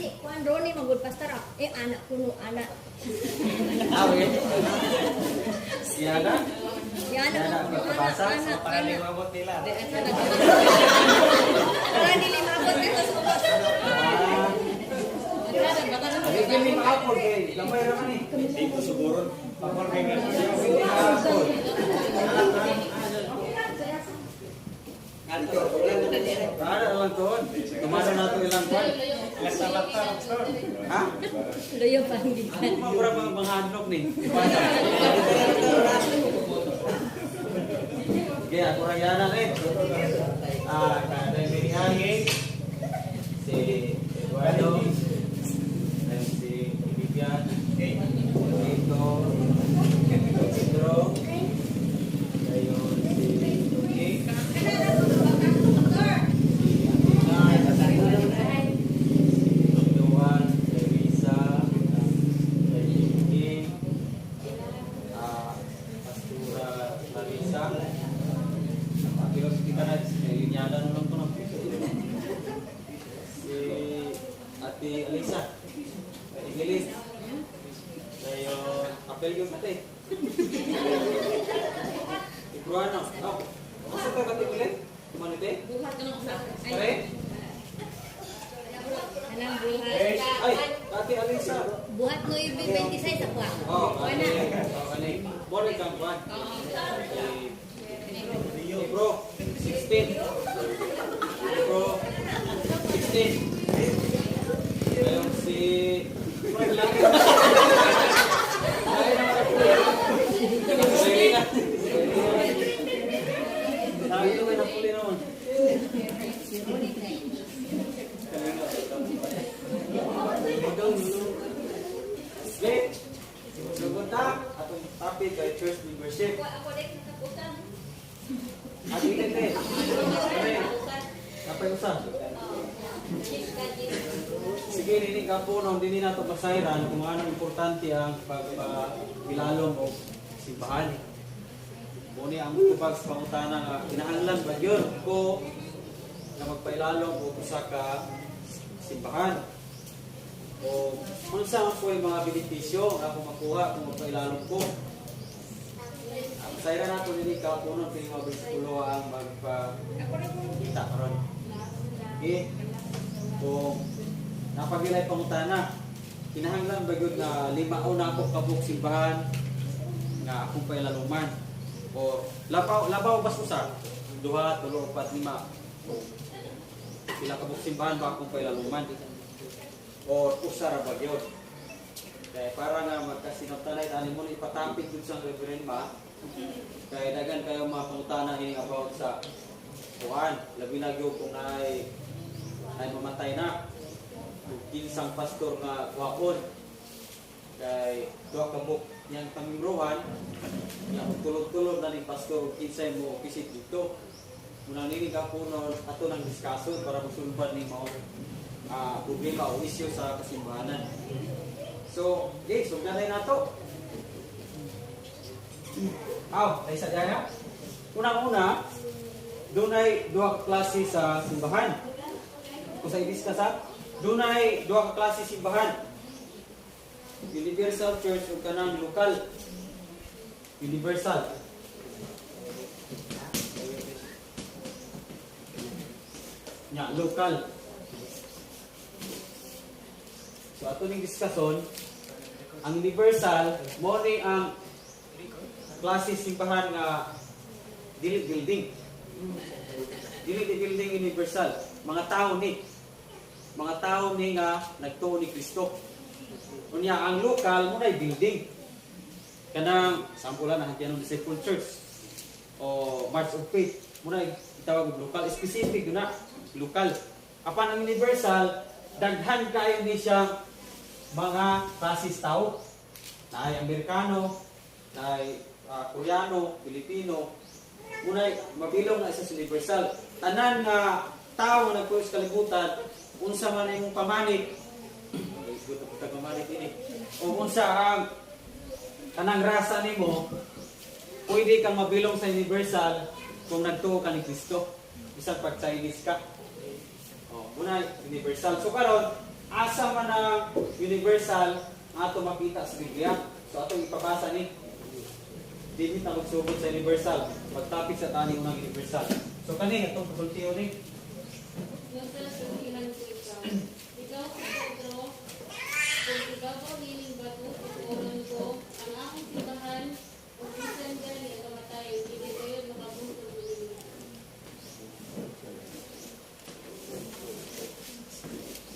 Si Juan Ronnie magud pastor ah. Eh, anak kuno anak. Ah, okay. Yana? Ya anak Yana, kuno anak pagkabasa. anak Para anak. limabot nila. Para dili maabot dito sa ubos. Ah, Hindi ni maapol kay gamay ra man eh. Hindi ko siguro. Pagkor kay nga. Maapol. Para lang tuon. Tumano na ito ilang kwan. Ha? Luyo panggikan. Ano mga mura mga mga hadlok ni? Okay, ako ra yana eh. Ah, kada Mary si Eduardo, and si Vivian, Tito, Pedro, dayon si Kay, si Atina, si Joan, si Risa, si Vicky, Pastura Larissa, Pakilos kita na, si Linyada na lang to, no? Si Ate Alisa, English, dayon, apel yung ate. Ikuano, oh, masa ka kati ulit? Kumanite? Buhat ka nung usa. Pare? Anang buhat. Ay, Ate Alisa. Buhat no 26 ako ah. Oh, Wala. ate. Oh, kani. Bore kang kwan. Eh, bro, 16. Bro, 16. Ayun si. Frank lang. Ay, naman ako. Selena. Sabi ko, may napuli naman. Okay. Sugod ta atong topic ay church membership. Ako dek nakaputan. Ati tete. Kapay usa. Sige, nini ka po no, dili nato basayran kung ano importante ang pagpagilalom o simbahan. Muni ang tubag sa pangutana nga kinahanglan ba yun ko na magpailalom og usa ka simbahan? O unsa man po yung mga benepisyo nga ako makuha kung magpailalom ko? Ang sayra nato nini ka po no, kini mga bersikulo ang magpakita karon. Okay? Kung napagilay pangutana, kinahanglan ba gyud na lima o na ako kabuk simbahan nga akong pailaluman? O labaw labaw bas usa, duha, tulo, upat, lima. O pila kabuk simbahan ba akong pailaluman? O usa ra ba gyud? Kaya para nga magkasinabtanay ani mo ni ipatapik gyud sa Reverend Ma, kay daghan kayo mga pangutana ini about sa kuan, labi na gyud kung naay ay mamatay na ug kinsang pastor nga kuhaon, kay duha ka buok niyang pamimbruhan nga tulog-tulog na ni pastor ug kinsay mo opisit dito. Muna nini ka puno ato nang diskason para mosulbad ni mao problema o isyu sa kasimbahanan. So, okay, sugdan na nato. Aw, ay sa daya. Unang-una, dunay duha ka klase sa simbahan. Kung sa ibis ka sa, dunay duha ka klase simbahan. Universal Church ug kanang lokal. Universal. Nya, lokal. So ato ning diskason, ang universal mo ni ang klase simbahan nga dili building. Dili di building universal. Mga tao ni. Mga tao ni nga nagtuo ni Kristo. Unya ang lokal mo na building. Kanang sample na Haitiano Disciple Church o March of Faith mo na itawag og lokal, specific yun na lokal. Apan ang universal, daghan kayo ni siya mga klases tao. Naay Amerikano, naay Koreano, Pilipino. Unay mabilong na isa sa universal. Tanan nga tao nga nagpuyo sa kalibutan, unsa man imong pamanit, ay, good na pagka pamanit ini. O unsa ang kanang rasa nimo, pwede kang mabilong sa universal kung nagtuo ka ni Kristo. Bisan pag Chinese ka. O, muna universal. So karon, Asa man ang universal nga ato makita sa Biblia? So atong ipabasa ni. Dili ta magsugod sa universal. Pagtapik sa tani unang universal. So kani atong pasultiyo ni. Nasa sultihan ko ikaw. Ikaw si Pedro, kung ibabaw nining bato, tukuran ko, ang akong simbahan, ug bisan gani ang kamatay, dili kayo makabuntog niini.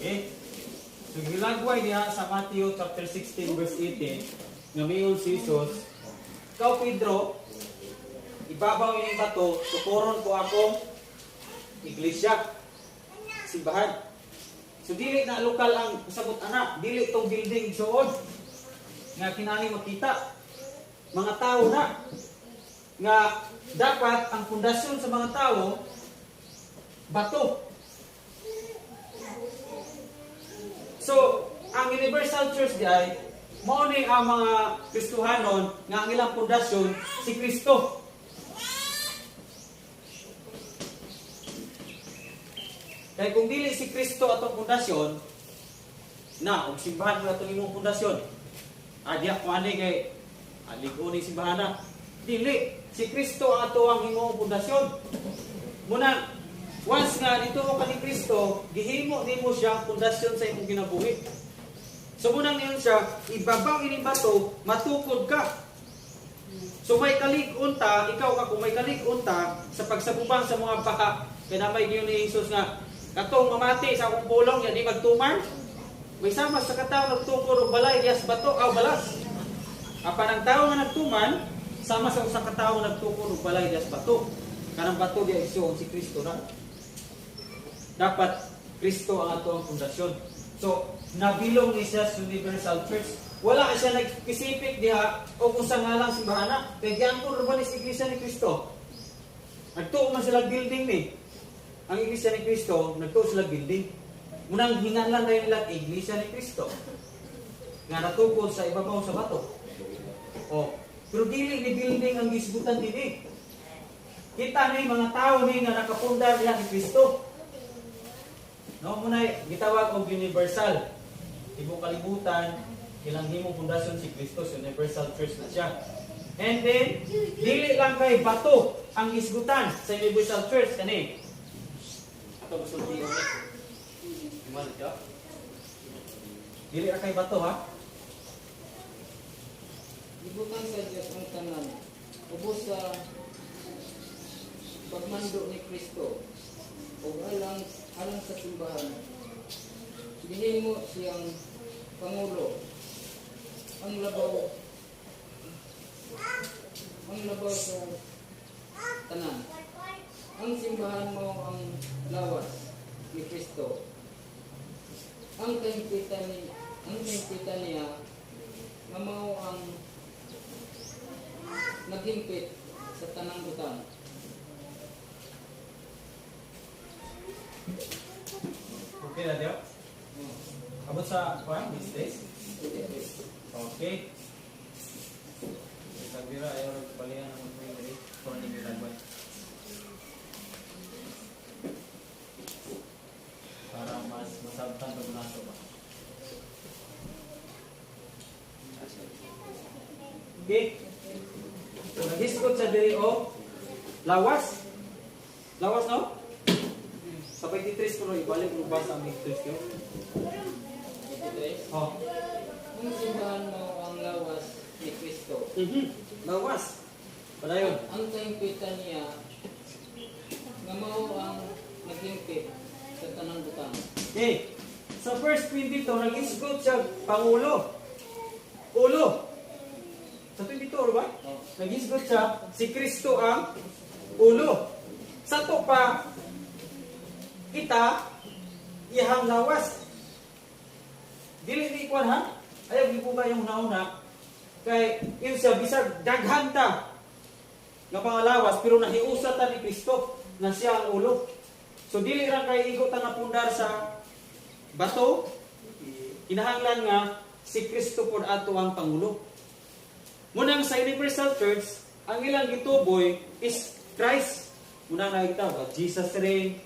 Okay? So gilagway diha sa Matthew chapter 16 verse 18 nga miingon si Jesus, "Ikaw Pedro, ibabaw ining bato, tukuron ko akong iglesia, simbahan." So dili na lokal ang pasabot ana, dili tong building suod nga kinahanglan makita mga tao na nga dapat ang pundasyon sa mga tao bato. So, ang Universal Church di ay mao ni ang mga Kristohanon nga ang ilang pundasyon si Kristo. Kay kung dili si Kristo atong pundasyon, na og simbahan mo atong imong pundasyon. Adya ko ani kay alig-o ni simbahan na. Dili si Kristo ang ato ang imong pundasyon. Muna once nga dito ka ni Kristo, gihimo nimo siya ang pundasyon sa imong kinabuhi. So munang niyon siya, ibabaw ining bato, matukod ka. So may kalig-on ta, ikaw ka kung may kalig-on ta sa pagsabubang sa mga baka, kay namay giyon ni Jesus nga katong mamati sa akong pulong ya di magtuman. May sama sa katawo nagtukod og balay dias bato aw balas. Apan ang tawo nga nagtuman, sama sa usa ka tawo nagtukod og balay dias bato. Kanang bato diya igsuon si Kristo na. Dapat Kristo ang ato ang pundasyon. So, nabilong ni siya sa Universal Church. Wala siya nag-specific diha o kung sa ngalang simbahana. Kay giangkon ra ba ni sa Iglesia ni Kristo? Nagtuo man sila building ni. Ang Iglesia ni Kristo, nagtuo sila building. Munang hinganlan na nila Iglesia ni Kristo. Nga natukod sa ibabaw sa bato. Oh, pero dili ni building ang gisgutan dinhi. Kita ni mga tao ni nga nakapundar diha ni Kristo. No, muna gitawag og universal. Tibok kalibutan, ilang himong pundasyon si Kristo, sa Universal Church na siya. And then, dili lang kay bato ang isgutan sa Universal Church kani. Ato gusto ni. Iman ka? Dili ra kay bato ha. Gibutan sa Dios ang tanan ubos sa pagmando ni Kristo ug alang alang sa simbahan. Gihimo siyang pangulo. Ang labaw sa tanan. Ang simbahan mao ang lawas ni Kristo. Ang kahimpitan niya nga mao ang naghimpit sa tanang butang. Okay na diyo? Abot sa kuan these days? Okay. Sagbira ayaw rin palihan ang mga diri kung ano yung lagway. Para mas masabtan pag nato ba. Okay. So naghisgot sa diri og lawas. Lawas no? Sa 23 ko no ibalik mo basa ang 23 ko. 23. Oh. Ang simbahan mao ang lawas ni Kristo. Lawas. Padayon. Ang kahimpitan niya nga mao ang naghimpit sa tanang butang. Okay. Sa verse 22, nag-isgot siya pangulo. Ulo. Sa 22, ba? Oh. Nag-isgot siya, si Kristo ang ulo. Sa to pa, kita, iyahang lawas. Dili ni ikuan ha? Ayaw, di po ba yung nauna? Kay, yun siya, bisag daghan ta nga pangalawas, pero nahiusa ta ni Kristo na siya ang ulo. So, dili ra kay igo ta napundar sa bato, kinahanglan nga si Kristo pod ato ang pangulo. Munang sa Universal Church, ang ilang gituboy is Christ. Munang nakita ba Jesus reign,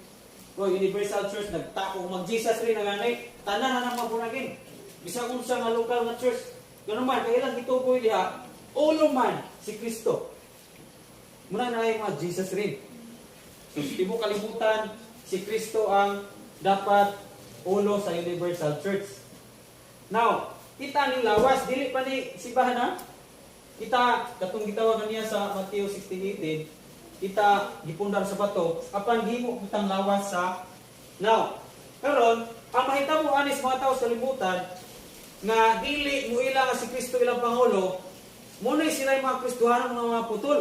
O Universal Church nagtako mag Jesus rin ang gani, tanan na nang mabunagin. Bisag unsa nga lokal nga church, ganun man kay ilang gituboy diha, ulo man si Kristo. Muna na ay mga Jesus rin. So, sa tibuok kalibutan, si Kristo ang dapat ulo sa Universal Church. Now, kita ning lawas, dili pa ni simbahan ha? Kita, katong gitawag niya sa Mateo 16:18, kita gipundar sa bato, apan gihimo kitang lawas sa. Now, karon, ang mahitabo anis mga tao sa kalibutan, nga dili mo ila nga si Kristo ilang pangulo, muna sila yung mga Kristohanon nga mga putol.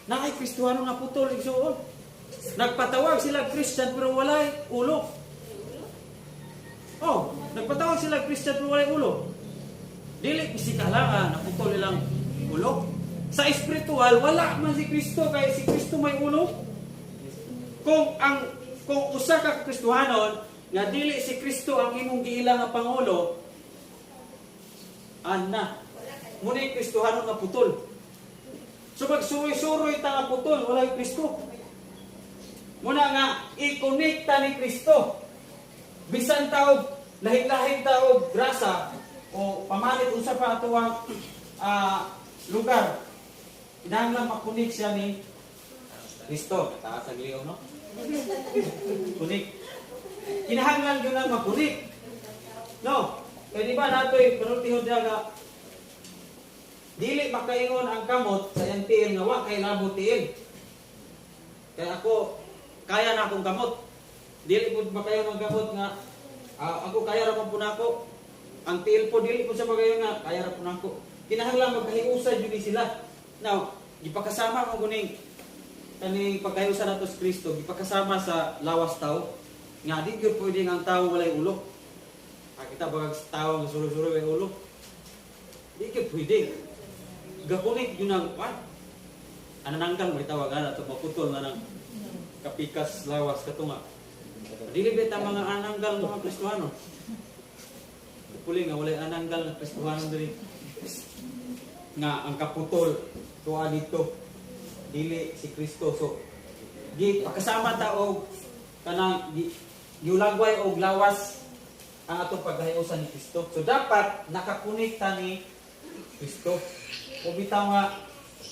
Naay Kristohano nga putol igsuon. Nagpatawag sila Christian pero walay ulo. Oh, nagpatawag sila Christian pero walay ulo. Dili pisikal lang naputol ilang ulo. Sa espiritual wala man si Kristo kay si Kristo may ulo. Kung usa ka Kristohanon nga dili si Kristo ang imong giila nga pangulo, ana muna yung Kristohanon nga putol. So magsuroy-suroy ta nga putol, walay Kristo. Muna nga i-connecta ni Kristo. Bisan taog lahi-lahi taog grasa o pamalit unsa pa atuang lugar. Kinahanglan makunik siya ni Kristo. Taas ang liyaw, no? Kunik. Kinahanglan gyud lang makunik. No? Kaya di ba natoy panultihon diha nga dili makaingon ang kamot sa iyang tiil nga wa kay labo tiil. Kaya ako kaya na akong kamot. Dili pud makaingon ang kamot nga ako kaya ra man pud nako. Ang tiil po dili pud sa makaingon nga kaya ra pud nako. Kinahanglan magkahiusa jud ni sila. Now, gipakasama mo kuning kaning pagkahiusa nato sa Kristo, gipakasama sa lawas tao nga di gyud pwede nga ang tao walay ulo. Kita bagag tao nga sulo-sulo walay ulo. Di gyud pwede. Gakunik yun ang what? Anananggal mo itawag ana to maputol na ng kapikas lawas katunga. Dili ba ta mga ananggal mga Kristohano? Puli nga walay ananggal nga Kristohano diri. Nga ang kaputol tuwa dito dili si Kristo. So gi pakasama ta og kanang giulagway og lawas ang atong pagkahiusan ni Kristo. So dapat nakakunik ta ni Kristo. O bitaw nga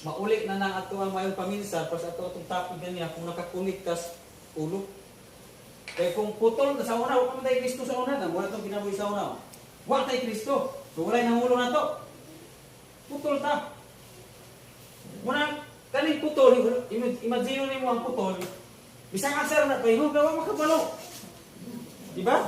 maulit na nang ato ang mayong paminsan para sa ato atong topic ganiya kung nakakunik kas ulo. Kaya kung putol na sa una, wa man tayo Kristo sa una, wala tong kinabuhi sa una. Wa tayo Kristo. So walay nangulo na to. Putol ta. Muna kaning putol, imagine nimo ang putol. Bisag asa ra na paingon pero wa makabalo. Di ba?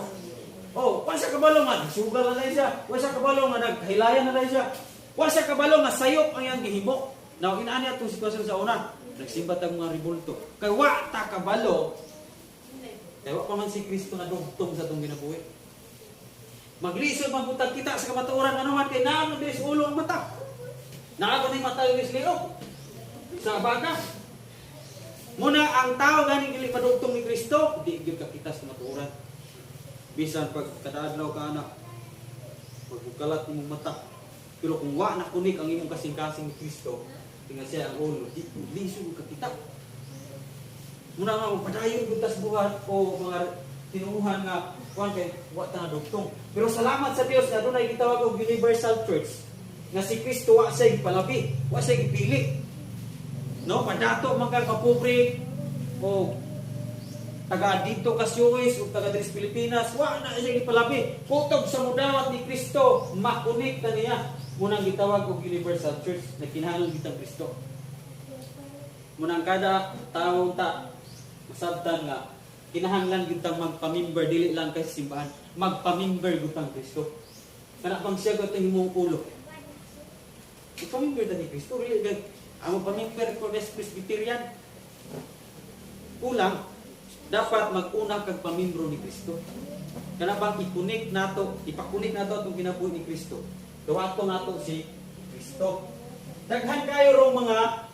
Oh, wa siya kabalo nga sugal na siya. Wa siya kabalo nga naghilayan na siya. Wa siya kabalo nga sayop ang iyang gihimo. Now inaani atong sitwasyon sa una. Nagsimba tag mga ribulto. Kay wa ta kabalo. Kay wa pa man si Kristo na dugtong sa atong ginabuhi. Maglisod man pud kita sa kamatuoran ano man kay naa man diri sa ulo ang mata. Naa ba ni mata diri sa liog? Sa baka. Muna ang tao ganing dili padugtong ni Kristo, di gyud ka kita sa kamatuoran. Bisan pag kada adlaw ka anak, magbukalat imong mata. Pero kung wa na kunik ang imong kasing-kasing ni Kristo, tinga siya ang ulo, di lisod ka kita. Muna nga magpadayon gud tas buhat o mga tinuuhan nga kuan kay wa ta nadugtong. Pero salamat sa Dios nga dunay gitawag og Universal Church nga si Kristo wa siya gipalabi, wa siya gipili. No, padato man ka kapobre o taga dito ka Suez o taga diri sa Pilipinas, wa na siya gipalabi. Kutob sa mudawat ni Kristo, makunik na niya. Munang gitawag og Universal Church na kinahanglan gitang Kristo. Munang kada tawo ta masabtan nga kinahanglan gyud tang magpamember dili lang kay simbahan, magpamember gyud tang Kristo. Kana bang siya gyud imong ulo. Ipamember ta ni Kristo dili kay ang magpamember ko des Presbyterian. Kulang, dapat mag-una kag pamimbro ni Kristo. Kana bang i-connect nato, ipakunik nato atong kinabuhi ni Kristo. Dawato nato si Kristo. Daghan kayo rong mga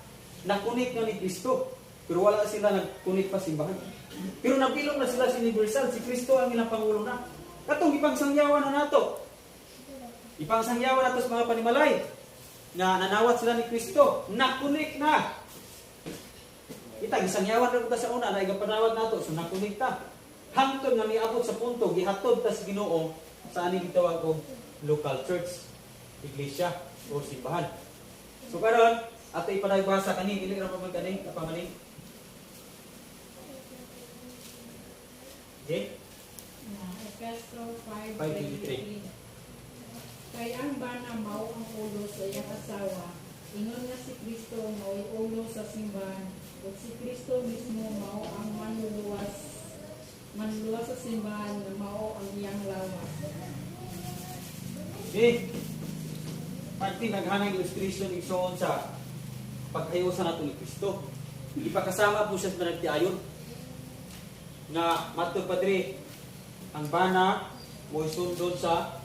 nakunik na ni Kristo, pero wala sila nagkunik pa simbahan. Pero nabilong na sila sa Universal, si Kristo ang ilang pangulo na. Katong ipangsangyawan na nato. Ipangsangyawan nato sa mga panimalay nga nanawat sila ni Kristo, nakunik na. Kita gisangyawan ra ta sa una, na igapanawag nato, so nakunig ta. Hangtod nga niabot sa punto, gihatod ta sa Ginoo sa ani gitawag og local church, iglesia o simbahan. So karon, ato ipanagbasa kani, dili ra pa man kani, kapamaning. Okay? Efeso 5:23. 5:23. Kay ang bana mao ang ulo sa iyang asawa, ingon nga si Kristo mao'y ulo sa simbahan, ug si Kristo mismo mao ang manluluwas sa simbahan nga mao ang iyang lawas. Okay. Pagti naghanang illustration igsoon sa paghayosa nato ni Kristo. Ipakasama po siya sa managtiayon nga matod padre ang bana mo'y sundon sa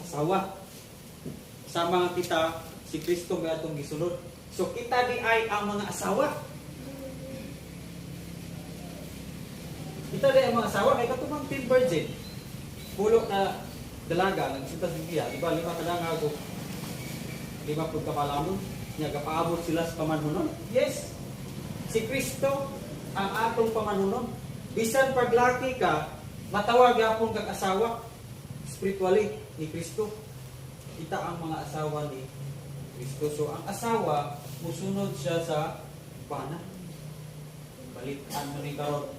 asawa. Sama nga kita si Kristo may atong gisunod. So kita di ay ang mga asawa. Kita di ang mga asawa kay katong 10 virgin. Pulok na dalaga nagsinta sa Biblia, di ba lima ka ko lima pud ka malamon nya gapaabot sila sa pamanhunon. Yes. Si Kristo ang atong pamanhunon. Bisan paglaki ka, matawag gyapon kag asawa spiritually ni Kristo. Kita ang mga asawa ni Kristo. So ang asawa musunod siya sa bana. Balikan mo ni karon.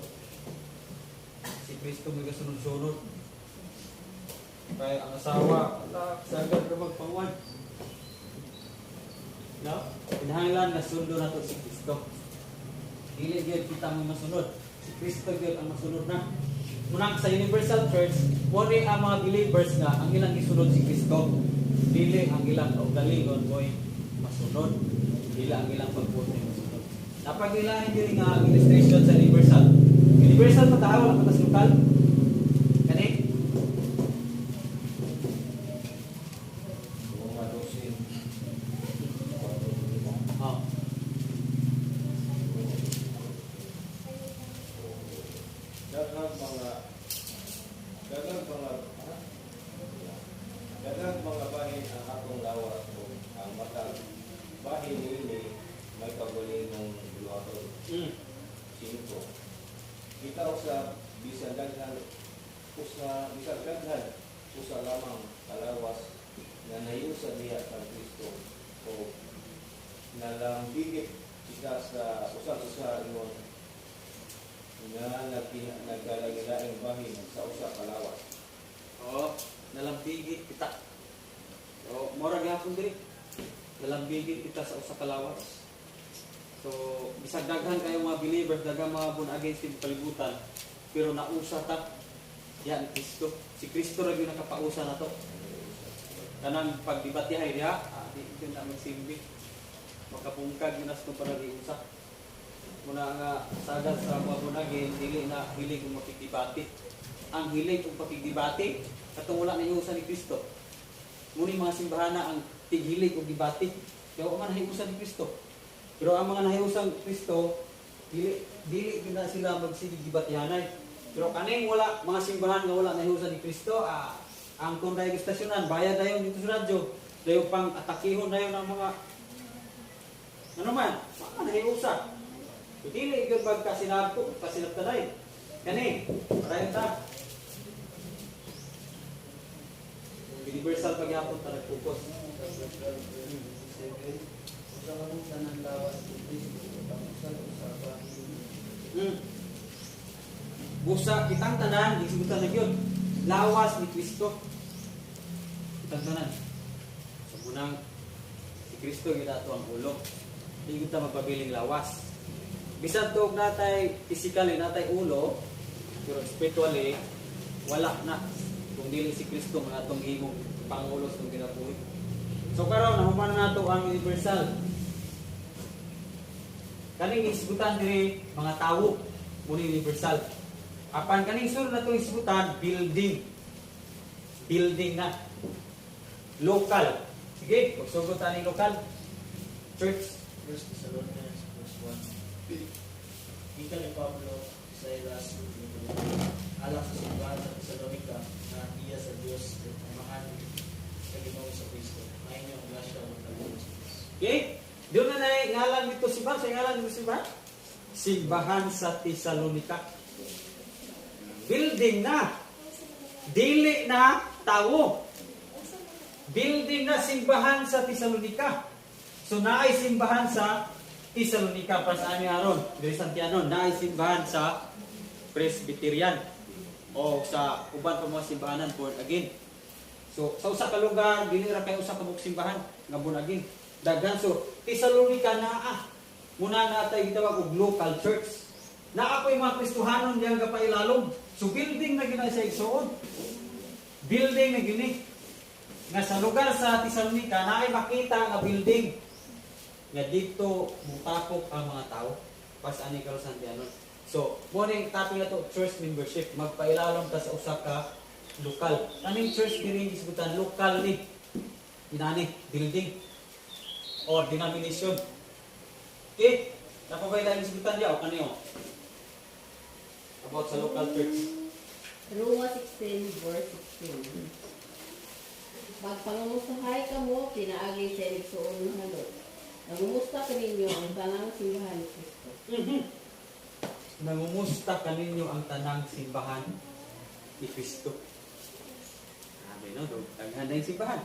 Si Kristo may kasunod-sunod. Kaya ang asawa, ala, sagad na magpanguan. No? Kinahanglan na sundo na to si Kristo. Dili gyud kita ang masunod. Si Kristo gyud ang masunod na. Munang sa Universal Church, mo ni ang mga believers nga ang ilang gisunod si Kristo. Dili ang ilang kaugalingon mo'y masunod. Dili ang ilang pagbuot mo'y masunod. Napagilahin diri nga ang illustration sa Universal. Universal pa tayo, wala pa tas lokal. Kani? Roma 12. Oh. Daghang mga daghang mga ha? Daghang mga bahin ang atong lawas o ang matag bahin niini may kaugalingong buhaton. 5. Kita usa bisan daghan usa bisan daghan usa lamang kalawas nga nahiusa diha kang Kristo o nalambigit kita sa usag usa ingon nga nagkalain-laing bahin sa usa ka lawas. Oo, nalambigit kita. So, mora gyapon diri. Nalambigit kita sa usa ka lawas. So, bisag daghan kayo mga believers, daghan mga born again sa kalibutan, pero nausa ta ya ni Kristo. Si Kristo ra gyud nakapausa nato. Kanang pagdebate diha, di gyud na magsimbi. Makapungkag gyud nas para giusa. Muna nga sagad sa mga born again, dili na hilig og makigdebate. Ang hilig og pakigdebate katong wala na iusa ni Kristo. Muni mga simbahan na ang tighilig og debate. Kaya wa man nahiusa ni Kristo. Pero ang mga nahiusang Kristo, dili dili gyud na sila magsige debatihanay. Pero kaning wala mga simbahan nga wala nahiusa ni Kristo, ang kung dahil istasyonan, bayad dayon dito sa radyo, dayon pang atakihon dayon ang mga ano man, mga nahiusa. So, dili gyud magkasinabto, kasinabtanay. Kani, padayon ta. Universal pagyapon ta nag-focus. Usa ka mong tanan lawas ni Kristo, ang usa bahin. Busa kitang tanan, gisugutan na gyud. Lawas ni Kristo. Kitang tanan. Sa bunang si Kristo gyud ato ang ulo. Di gyud ta magpabiling lawas. Bisan tuog natay physically natay ulo, pero spiritually wala na kung dili si Kristo ang atong gihimong pangulo sa atong kinabuhi. So karon nahuman na nato ang universal. Kaning isgutan diri mga tawo muni universal. Apan kaning sur na itong isgutan building. Building na. Local. Sige, magsugod ta ning local. Church. First Thessalonians verse 1. Gikan ni Pablo, Silas, ug Timoteo, alang sa simbahan sa Thessalonica na iya sa Dios ug Amahan sa Ginoo sa Kristo. Maayo ang grasya ug kalipay sa Dios. Okay? Doon na na ngalan dito si Ba. Sa ngalan dito si Ba? Simbahan sa Tesalonica. Building na. Dili na tao. Building na simbahan sa Tesalonica. So naay simbahan sa Tesalonica para sa amin aron, diri Santiago, naay simbahan sa Presbyterian o sa uban pa mga simbahanan born again. So sa usa ka lugar dili ra kay usa ka buok simbahan nga born again. Daghan. So Tesalonica naa. Muna natay gitawag og local church. Naa po'y mga Kristohanon diyang gapailalom. So building na gina siya, igsuon. Building na gini. Nga sa lugar sa Tesalonica naay makita nga building nga dito mutakop ang mga tao pas ani karon Santiago. So, mo ning topic na to, church membership, magpailalom ta sa usa ka lokal. Kaning church diri gisgutan lokal ni inani building or denomination. Okay, napabay lang gisgutan diya o kaniyo about sa local church? Roma 16, verse 16. Magpangamustahay kamo pinaagi sa iligsuon nga halot. Nangumusta kaninyo ang tanang simbahan ni Kristo. Nangumusta kaninyo ang tanang simbahan ni Kristo. Sabi no, daghan na yung simbahan.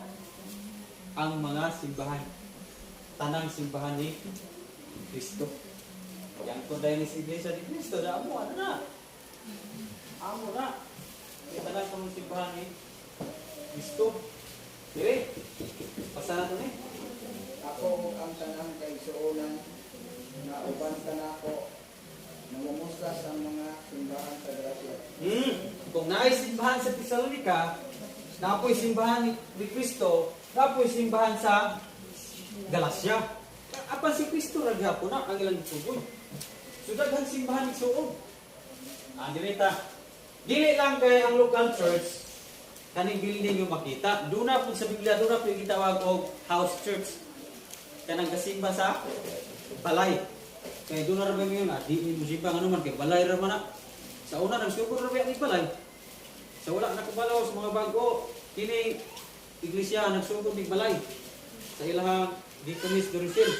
Ang mga simbahan. Tanang simbahan ni Kristo. Yang ko dahil sa Iglesia ni Kristo, na amo, ano na? Amo na. Yung tanang kong simbahan ni Kristo. Dire, pasa na to ni. Ako ug ang tanang kaigsuonan nga uban kanako nangumusta sa mga simbahan sa Galacia. Kung naay simbahan sa Tesalonica, napoy simbahan ni Kristo, napoy simbahan sa Galacia. Apan si Kristo ra gihapon na ang ilang gisugoy. So daghan simbahan igsuon. Ah, direta. Dili lang kay ang local church kaning building yung makita. Doon na po sa Biblia, doon na po yung gitawag og house church. Kanang kasimba sa balay. Kay doon na ra ba yun, ah, di ni mo nga man kay balay ra man na. Sa una nagsugod ra ba ni balay. Sa wala nakabalaw sa mga bago, kini iglesia nagsugod ni balay. Sa ilahang Deaconess Doricel.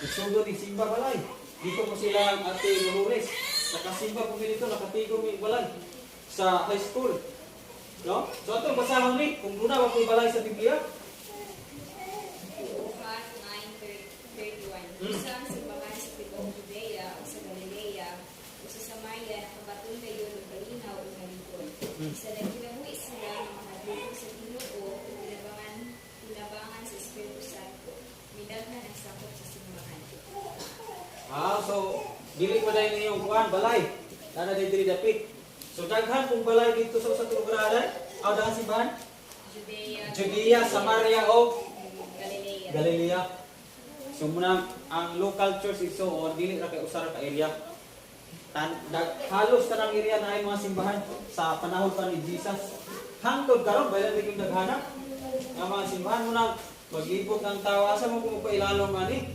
Nagsugod ni simba balay. Dito po sila ang Ate Dolores. Nakasimba po dito, nakatigo mi balay sa high school. No? So ato basahon ni kung duna ba po'y balay sa Biblia. Luka 9:31. Usa ang simbahan sa tibuok Judea ug sa Galilea ug sa Samaria nakabaton dayon og kalinaw ug nalipon. Sa nagkinabuhi sila nga mahadlok sa Ginoo ug tinabangan sa Espiritu Santo. Midaghan ang sakop sa simbahan. Ah, so dili pa dahil niyong kuan balay. Nana diri dapit. So daghan kung balay dito sa usa ka lugar ay aw daghan simbahan. Judea, Judea, Samaria o Galilea. Galilea. So muna ang local church igsuon dili ra kay usa ra ka area. Halos tanang area na ay mga simbahan sa panahon pa ni Jesus. Hangtod karon bayan di yung daghana ang mga simbahan. Muna maglibot ang tao, asa mo kung magpailalom ani?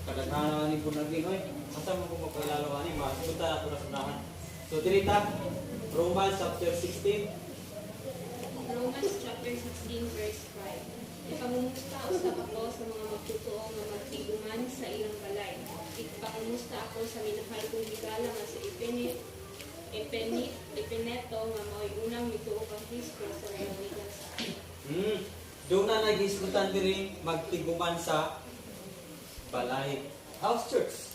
Kadaghanan ni Bunagin oy. Asa mo kung magpailalom ani? Masuta na to sa unahan. So diri ta Romans chapter 16. Romans chapter 16 verse 5. Ipangumusta usab ako sa mga magtotoo nga magtiguman sa ilang balay. Ipangumusta ako sa minahal kong higala nga si Epeneto nga mao'y unang mituo kang Kristo sa lalawigan sa akin. Doon na nagisgutan diri magtiguman sa balay. House church.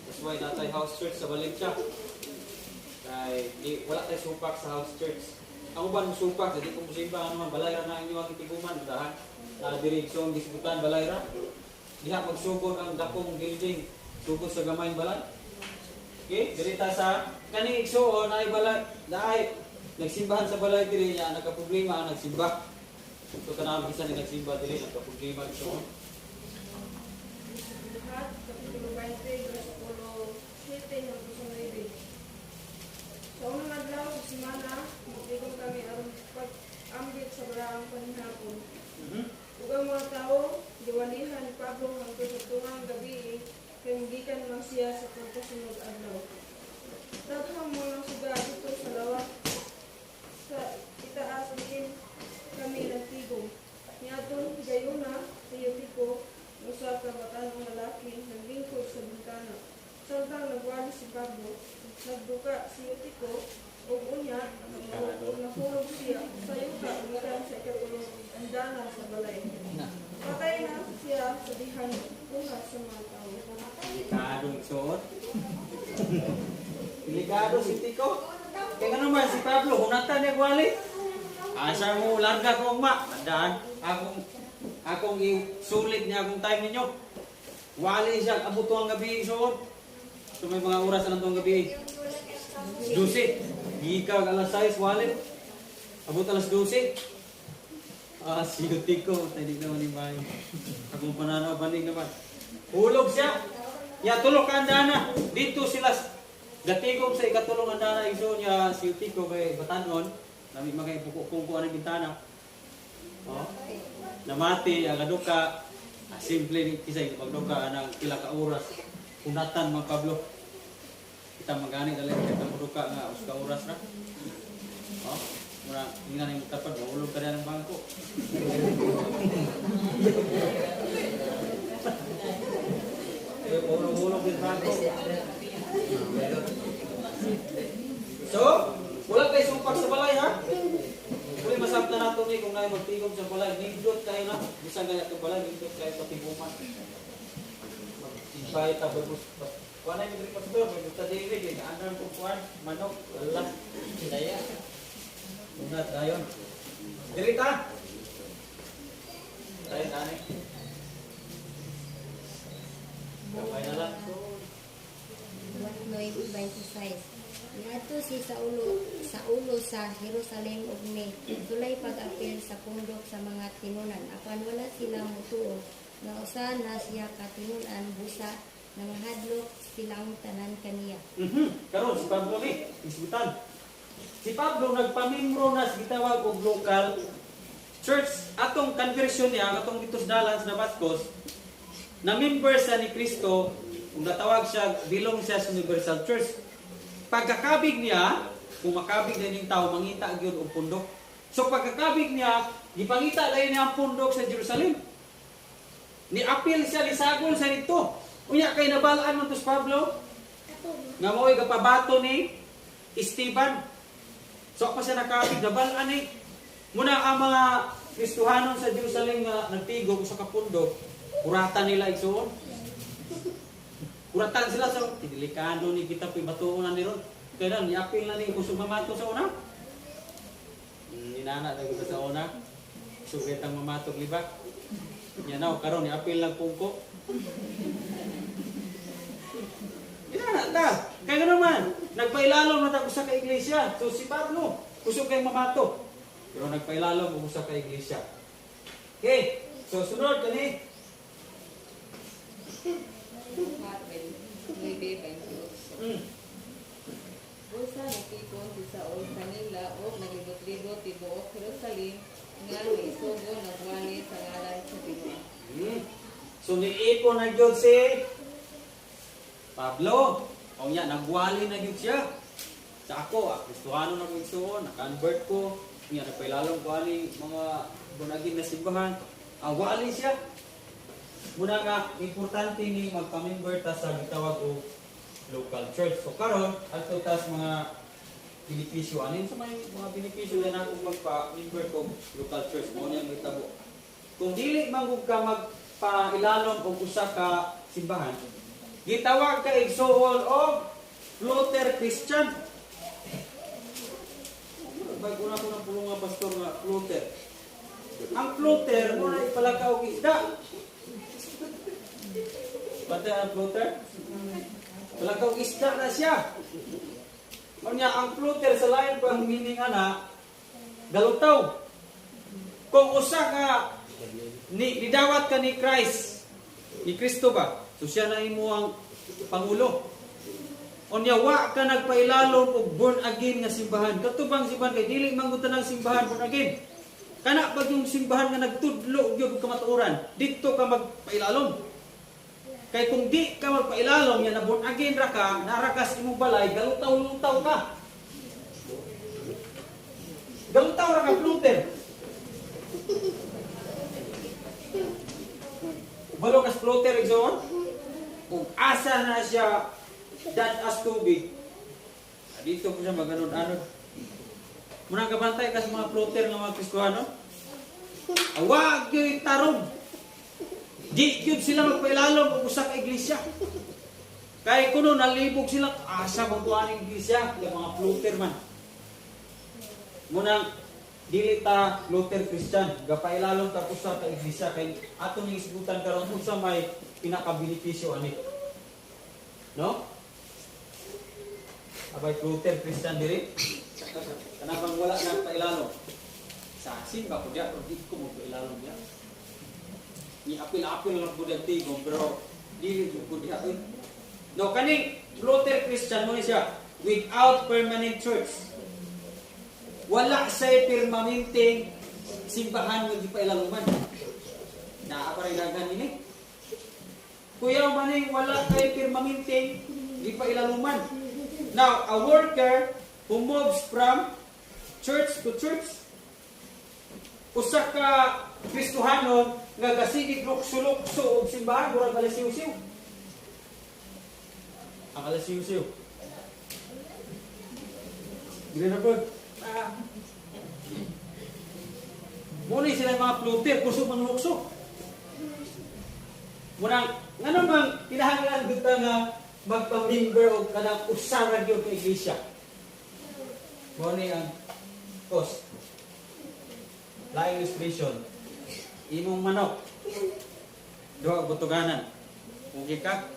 That's why natay house church sa Valencia. Kay di, wala tay supak sa house church. Ang uban mo supak, di ko musimba ano man balay ra na inyo ang itiguman dahan. Na diri so ang gisgutan balay ra. Diha magsugod ang dakong building, sugod sa gamayng balay. Okay, diri ta sa kani igsuon ay balay, naay nagsimbahan sa balay diri niya nagkaproblema ang nagsimba. So kanang bisan ni nagsimba diri nagkaproblema igsuon. Lahat, Kapitulo 20, versikulo 7 hanggang 9. Sa unang adlaw sa semana, magtigom kami aron pag-ambit sa balaang panihapon. Ug ang mga tawo, giwalihan ni Pablo hangtod sa tungang gabi, kay gikan man siya sa pagkasunod adlaw. Daghang mga suga didto sa lawak sa itaas diin kami nagtigom. Niadtong higayuna, si Eutico, usa ka batan-ong lalaki, naglingkod sa bintana. Samtang naman si Pablo, hunatan niya gwali. Asa mo larga ko ma, tandaan akong akong isulit niya akong time ninyo. Wali siya abot ang gabi so. So may mga oras na ang gabi. 12. Giikag alas 6 wali. Abot alas 12. Ah, siyuti ko, tayo naman ni Mayo. Akong pananaw banig naman. Hulog siya. Ya tulok ka andana. Dito sila gatigom sa ikatulong andana iso niya siyuti ko kay Batanon. Nami mga ipuko-puko ang bintana. Oh. Namati ang aduka. Ah, simple ni kisa pagduka anang pila ka oras. Kunatan mga Pablo. Kita magani dali kita moduka nga usa ka oras ra. Oh. Mura ingnan yung tapad mahulog ka ng bangko. Eh, hulog-hulog din bangko. So, wala kay sumpak sa balay ha. Wala masabta nato ni kung naay magtigom sa balay, nindot kayo na. Bisan gaya itong balay, nindot kayo patiguman. Mag-invite ta bagus. Kuan ay diri pastor, may gusto dili kay anan ko kuan, manok, wala. Daya. Una dayon. Diri ta. Tayo tani. Kamay na lang. 9:26. Niadto si Saulo sa Jerusalem ug ni sulay pag-apil sa pundok sa mga tinunan, apan wala sila motuo nga usa na siya ka tinun-an, busa nangahadlok silang tanan kaniya. Karon si Pablo ni isgutan. Si Pablo nagpamimbro na sa gitawag og local church. Atong conversion niya atong dito sa dalan sa Damascus, na member sa ni Kristo, kung natawag siya, bilong siya sa Universal Church. Pagkakabig niya, kung makabig na ning tao, mangita gyud og pundok. So pagkakabig niya, gipangita lain niya ang pundok sa Jerusalem. Ni-appeal siya, nisagol siya nito. Unya kay nabalaan man to si Pablo nga mao'y gapabato ni Esteban. So pa siya nakabig, nabalaan ni. Muna ang mga Kristohanon sa Jerusalem nga nagtigom sa kapundok, kuratan nila igsuon. Kuratan sila sa delikado ni kita po'y batuon na ni ron. Kaya na, niapil na ni kusog mamato sa una. Ninana na sa una. Sugit ang mamatog libak. Yan na, karon niapil lang pungko. Ninana ta. Kaya naman, nagpailalom na ta usa ka iglesia. So si Pablo, kusog kay mamato. Pero nagpailalom og usa ka iglesia. Okay, so sunod kani. 9:28. Busa nagtipon si Saul kanila ug naglibot-libot tibuok Jerusalem nga miisugo nagwali sa ngalan sa Ginoo. So niipon na gyud si Pablo. O niya, nagwali na gyud siya. Sa ako, Kristohano na ko igsuon, na-convert ko. Niya, nagpailalong ko ani mga bunagin na simbahan. Ang wali siya. Muna nga, importante ni magpa-member ta sa gitawag og local church. So karon, adto ta sa mga benepisyo. Ano yun sa may mga benepisyo na akong magpa-member ko local church? Mao niya mahitabo. Kung dili man gud ka magpailalom og usa ka simbahan, gitawag ka igsuon og floater Christian. Bago na ko ng pulong nga pastor nga floater. Ang floater mo na ipalakaw og isda. Bantay ang floater? Palakaw isda na siya. Unya ang floater sa lain pang meaning ana galutaw. Kung usa ka ni nidawat ka ni Christ, ni Kristo ba? So siya na imo ang pangulo. Unya wa ka nagpailalom og born again nga simbahan. Katubang simbahan kay dili man gud tanang simbahan born again. Kana pag yung simbahan nga nagtudlo gyud og kamatuoran, didto ka magpailalom. Kay kung di ka magpailalom, yan na born again ra ka, narakas imong balay, galutaw-lutaw ka. Galutaw ra ka, floater. Balo kas floater, igsoon? Kung asa na siya, dat as tubig. Dito po siya maganod-anod. Muna kabantay ka sa mga floater nga mga Kristohano. Awag gyud tarong. Di gyud sila magpailalom og usa ka iglesia. Kay kuno nalibog sila asa man kuan ang iglesia, yung mga floater man. Munang dili ta Luther Christian, gapailalom ta usa ka iglesia kay ato ning isgutan karon unsa may pinakabenepisyo ani. No? Abay Luther Christian diri. Kanang wala na pailalom. Sa simba ko diya, pero di ko mo pailalom diya. Ni apil-apil lang ko diya tigom, pero dili ko diya. No, kaning Luther Christian mo ni siya, without permanent church. Wala siya'y permanenteng simbahan nga gipailaluman. Naa pa rin daghan ini. Kuya maning wala kay permanenteng gipailaluman. Now, a worker who moves from church to church, usa ka Kristohanon nga gasigig lukso-lukso og simbahan, murag alasiw-siw. Ang alasiw-siw. Dili na po. Muna sila mga floater, kusog mang lukso. Muna, nga naman, kinahanglan gud ta nga magpa-member og kanang usa ra gyud ka iglesia. Mao ni ang cost. Laing illustration. Imong manok. Duha butuganan. Ugi ka.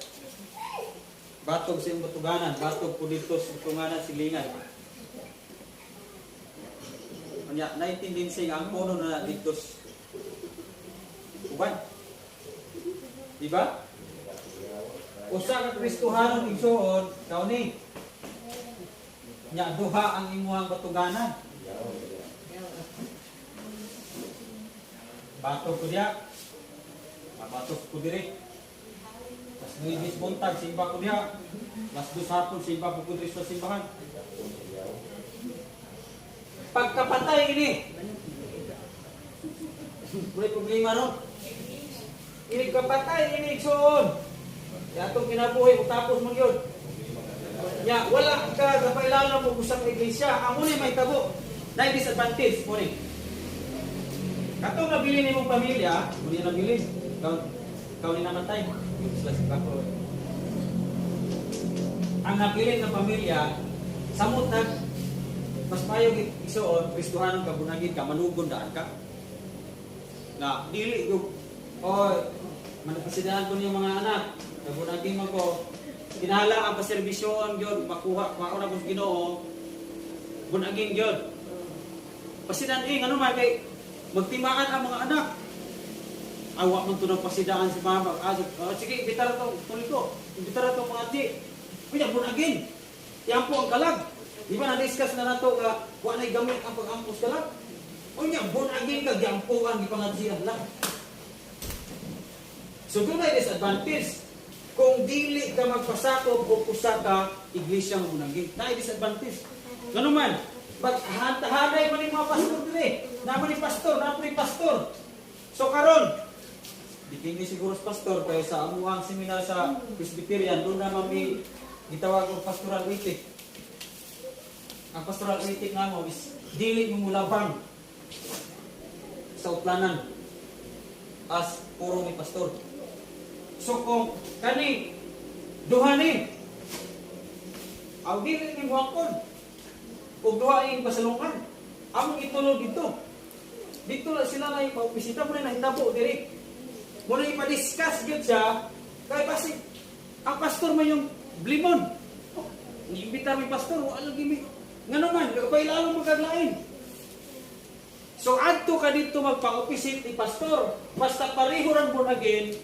Batog sa imong butuganan, batog po dito sa butuganan silingan. Unya, naintindihan nga ang puno na dito uban. Di ba? Usa ka Kristohanon igsuon, kao ni. Nya duha ang imuhang batuganan. Batog ko diha. Mabatok ko diri. Mas 9 buntag simba ko diha. Mas 2 hapon simba ko diri sa simbahan. Pagkapatay ini. Wala problema ron. Ini kapatay ini igsuon. Ya atong kinabuhi kung tapos man yun. Ya wala ka gapailalam og usa ka iglesia. Amo ni may tabo. Na disadvantage mo ni. Katong nabili nimong pamilya, mo ni nabili. Ikaw ni namatay. Sila si Bako. Ang nabilin ng pamilya, samot na mas payo igsuon, Kristohanon ka, bunagin ka, manugon daan ka. Na, dili, oy, manapasidahan ko niyo mga anak, kabunagin mo ko, kinahanglan ang paserbisyon gyud, makuha, mauna ko sa Ginoo, bunagin gyud. Pasidan ano man kay magtimaan ang mga anak. Awa man to ng pasidaan si mama. Sige, ibitara tong tuliko, ibitara tong mga auntie. Kunya bunagin. Yan po ang kalag. Di ba na-discuss na nato nga wa nay gamit ang pag-ampos kalag? Unya bunagin ka giampuan gipangadsian lang. So doon ay disadvantage kung dili ka magpasakop o usa ka iglesia nga bunagin. Naay disadvantage. Ngano man, but hanay man ni mga pastor diri. Naa man ni pastor, naa man ni pastor. So karon, dipindi siguro sa pastor kay sa amuang seminar sa Presbyterian doon na mami gitawag og pastoral ethic. Ang pastoral ethic namo is dili mo mulabang sa utlanan as puro ni pastor. So kung kani duha ni aw dili ni moangkon og duha ing pasalungan among itulog dito. Dito lang sila na ipaopisita mo na nahitabo diri. Mo na ipa-discuss gyud siya kay basig ang pastor man yung blimon. Oh, niimbitar mi pastor wa lagi mi ngano man pailalom mo kaglain. So adto ka dito magpa-opisit ni pastor basta pareho ra born again.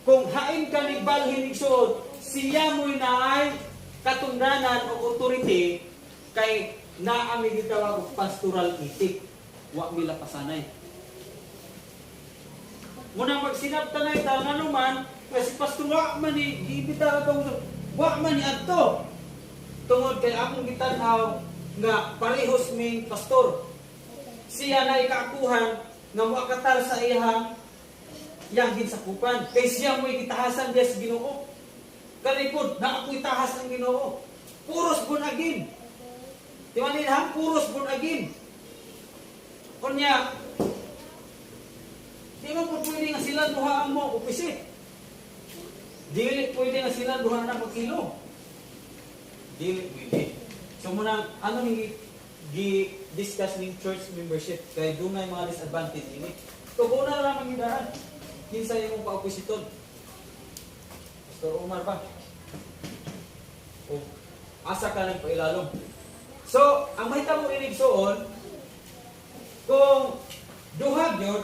Kung hain ka ni balhin igsuon, siya mo'y naay katungdanan o authority kay naami gitawag og pastoral ethic. Wa mi lapasanay. Muna magsinabtanay ta ngano man kasi pastor wa man ni giimbitahan atong wa man ni adto. Tungod kay akong gitan-aw nga parehos ming pastor. Siya na ikaakuhan nga moakatar sa iyang yang ginsakupan. Kay siya mo'y gitahasan diya sa Ginoo. Kalikod, na ako'y tahas ng Ginoo. Puros born again. Di ba nila? Puros born again. Kunya, di mo po pwede nga sila duhaan mo, upisit. Dili pwede nga sila duhaan na magkilo. Dili pwede. So muna, ano ni gi-discuss ning church membership kay dunay mga disadvantage ini. Tuguna na lamang gidaan. Kinsa imong paopositon? Pastor Omar ba? O asa ka nagpailalom? So, ang mahitabo inigsuon, kung duha gyud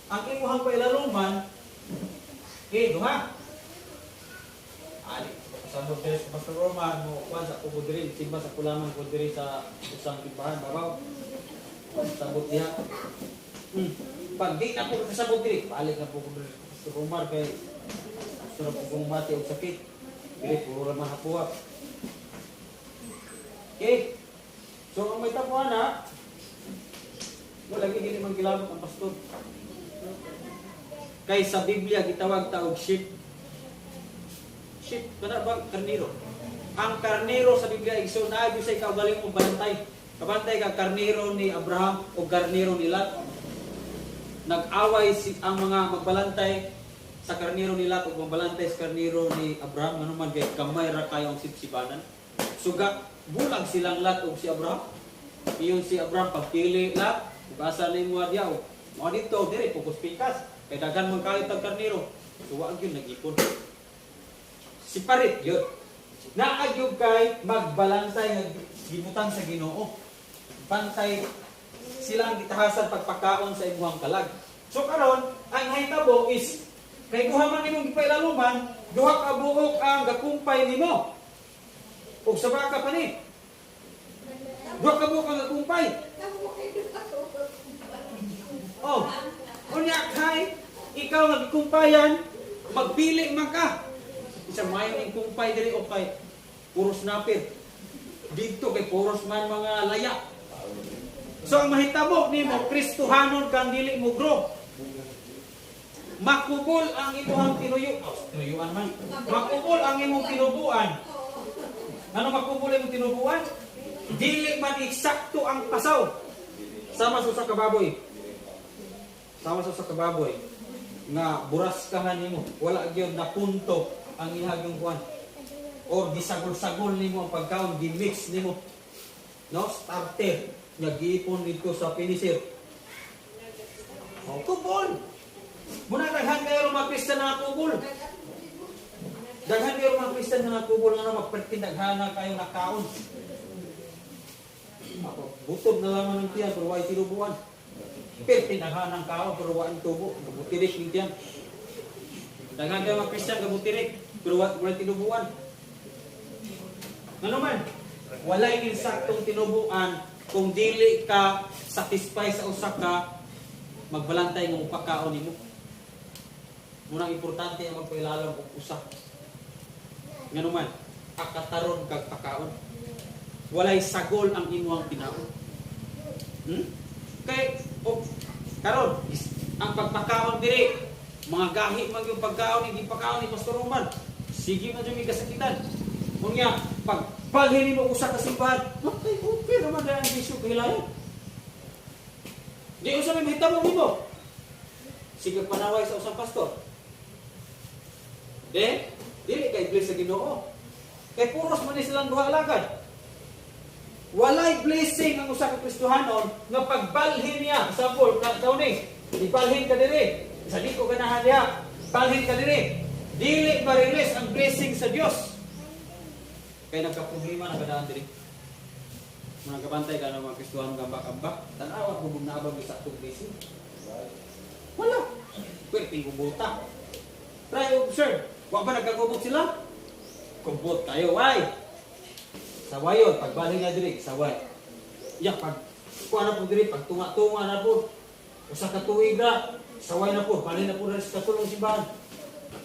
ang imuhang pailaluman, eh duha. Ali, sa diri sa Pastor Omar mo kuan sa kubo diri, simba sa kulaman ko diri sa usang timbahan babaw. Sabot diha. Pag di na po kasabot diri, balik na po ko diri sa Pastor Omar kay gusto na po kong mati og sakit. Diri puro ra man hapuha. Okay. So ang may tapuan na, wala gini man gilabot ang pastor. Kay sa Biblia gitawag ta og sheep. Sheep kana ba karniro? Ang karniro sa Biblia igsoon naa gyud sa kaugaling mong bantay. Kabantay ka karniro ni Abraham o karniro ni Lot. Nag-away si ang mga magbalantay sa karniro ni Lot ug magbalantay sa karniro ni Abraham, ngano man kay gamay ra kayo ang sipsibanan. Suga bulag silang Lot ug si Abraham. Iyon si Abraham pagpili Lot ug asa nimo diha o mao dito diri pugos pikas kay daghan man kayo tag karniro. So wa gyud nag-ipon. Si parit yun. Naa gyud kay magbalantay nga gibutang sa Ginoo. Bantay sila ang gitahasan pagpakaon sa imuhang kalag. So karon ang nahitabo is kay duha man nimong gipailaluman, duha ka buok ang gakumpay nimo. Ug sa baka pa ni. Duha ka buok ang gakumpay. Oh, unya kay ikaw nga gikumpayan, magpili man ka. Isa mayo ning kumpay diri o kay puros napir. Didto kay puros man mga laya. So ang mahitabo nimo Kristohanon kang dili mo grow. Makubol ang imong tinuyo. Oh, tinuyuan man. Makubol ang imong tinubuan. Ano makubol imong tinubuan? Dili man eksakto ang pasaw. Sama sa usa ka baboy. Sama sa usa ka baboy nga buraskahan nimo, wala gyud na punto ang ihag yung kuan. Or gisagol-sagol nimo ang pagkaon, gi-mix nimo. No, starter nga giipon dito sa finisher. Oh, kubol. Muna daghan kayo mga Kristiyan na kubol. Daghan kayo mga Kristiyan na kubol nga magperti daghana kayo nakaon. Ako, butob na lamang ng tiyan pero way tinubuan. Perti daghan ang kaon pero wa ang tubo, gabutirik ng tiyan. Daghan kayo mga Kristiyan gabutirik pero wa tinubuan. Ano man? Walay insaktong tinubuan kung dili ka satisfy sa usa ka magbalantay nga mupakaon nimo. Munang importante ang magpailalom og usa. Ngano man, akataron kag pakaon. Walay sagol ang imong tinaon. Kay og karon ang pagpakaon diri, mga gahi man yung pagkaon ni gipakaon ni Pastor Roman. Sige man jud kasakitan. Unya pag balhin nimo usa ka simbahan, matay okay ra man ang bisyo kahilayon. Di usa may mahitabo nimo. Sige panaway sa usang pastor. De, dili kay bless sa Ginoo. Kay puros man ni silang duha alagad. Walay blessing ang usa ka Kristohanon nga pagbalhin niya. Example, ka ni, ibalhin ka diri. Sa di ko ganahan diha, balhin ka diri. Dili ma-release ang blessing sa Dios. Kay nagka-problema na kadaan diri. Mga kabantay ka ng mga Kristohanon gambak-ambak, tan-awa kung naabang sa atong blessing. Wala. Pwede kubuta. Try observe. Wa ba nagkakubot sila? Kubot tayo. Why? Sawayon, pagbalik na diri, saway. Ya, pag kuha na po diri, pag tunga-tunga na po. Usa ka tuig na, saway na po, balik na po na sa katulong simbahan.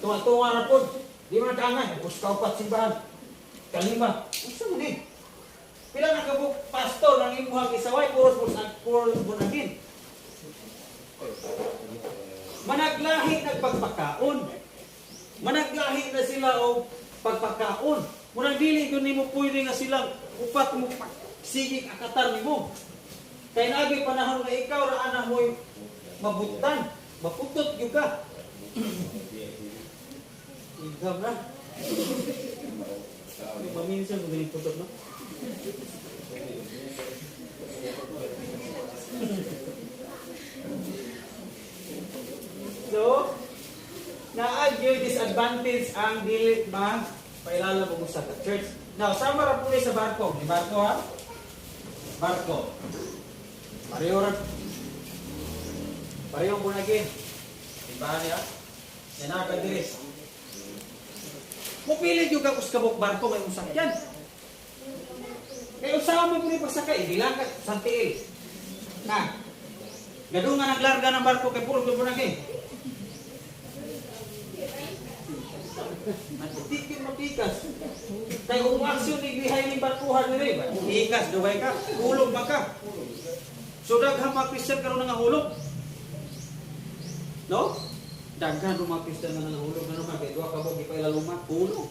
Tunga-tunga na po. Di man kaangay, us kaupat simbahan. Kalima, usa man eh. Pila na kabuk pastor ang imuhang isaway, puros puros bunagin. Managlahi nagpagpakaon. Managlahi na sila og pagpakaon. Murag dili gyud nimo pwede nga silang upat mo sige akatar nimo. Kay naagi panahon nga ikaw ra ana mo'y mabutan, maputot gyud ka. Igam na. Paminsan kung ganit putot, no? Disadvantage ang dili ma pailalom og usa ka church. Now, sama ra pud sa barko. Ni barko ha? Barko. Pareho ra. Pareho po na gin. Simbahan niya. Yan na ka diri. Mupili gyud ka kus kabuk barko may usakyan. Kay usaha mo pud pagsakay, di lang ka sa tiil. Na. Gadungan naglarga ng barko kay puro gyud na gin. Di mapikas. Kay kung aksyon ni gihay ning barkuhan diri, pikas dugay ka, hulog ba ka? So daghan mga Kristiyan karon nangahulog. No? Daghan mga Kristiyan nga nangahulog ngano man kay duha ka buok gipailaluman, hulog.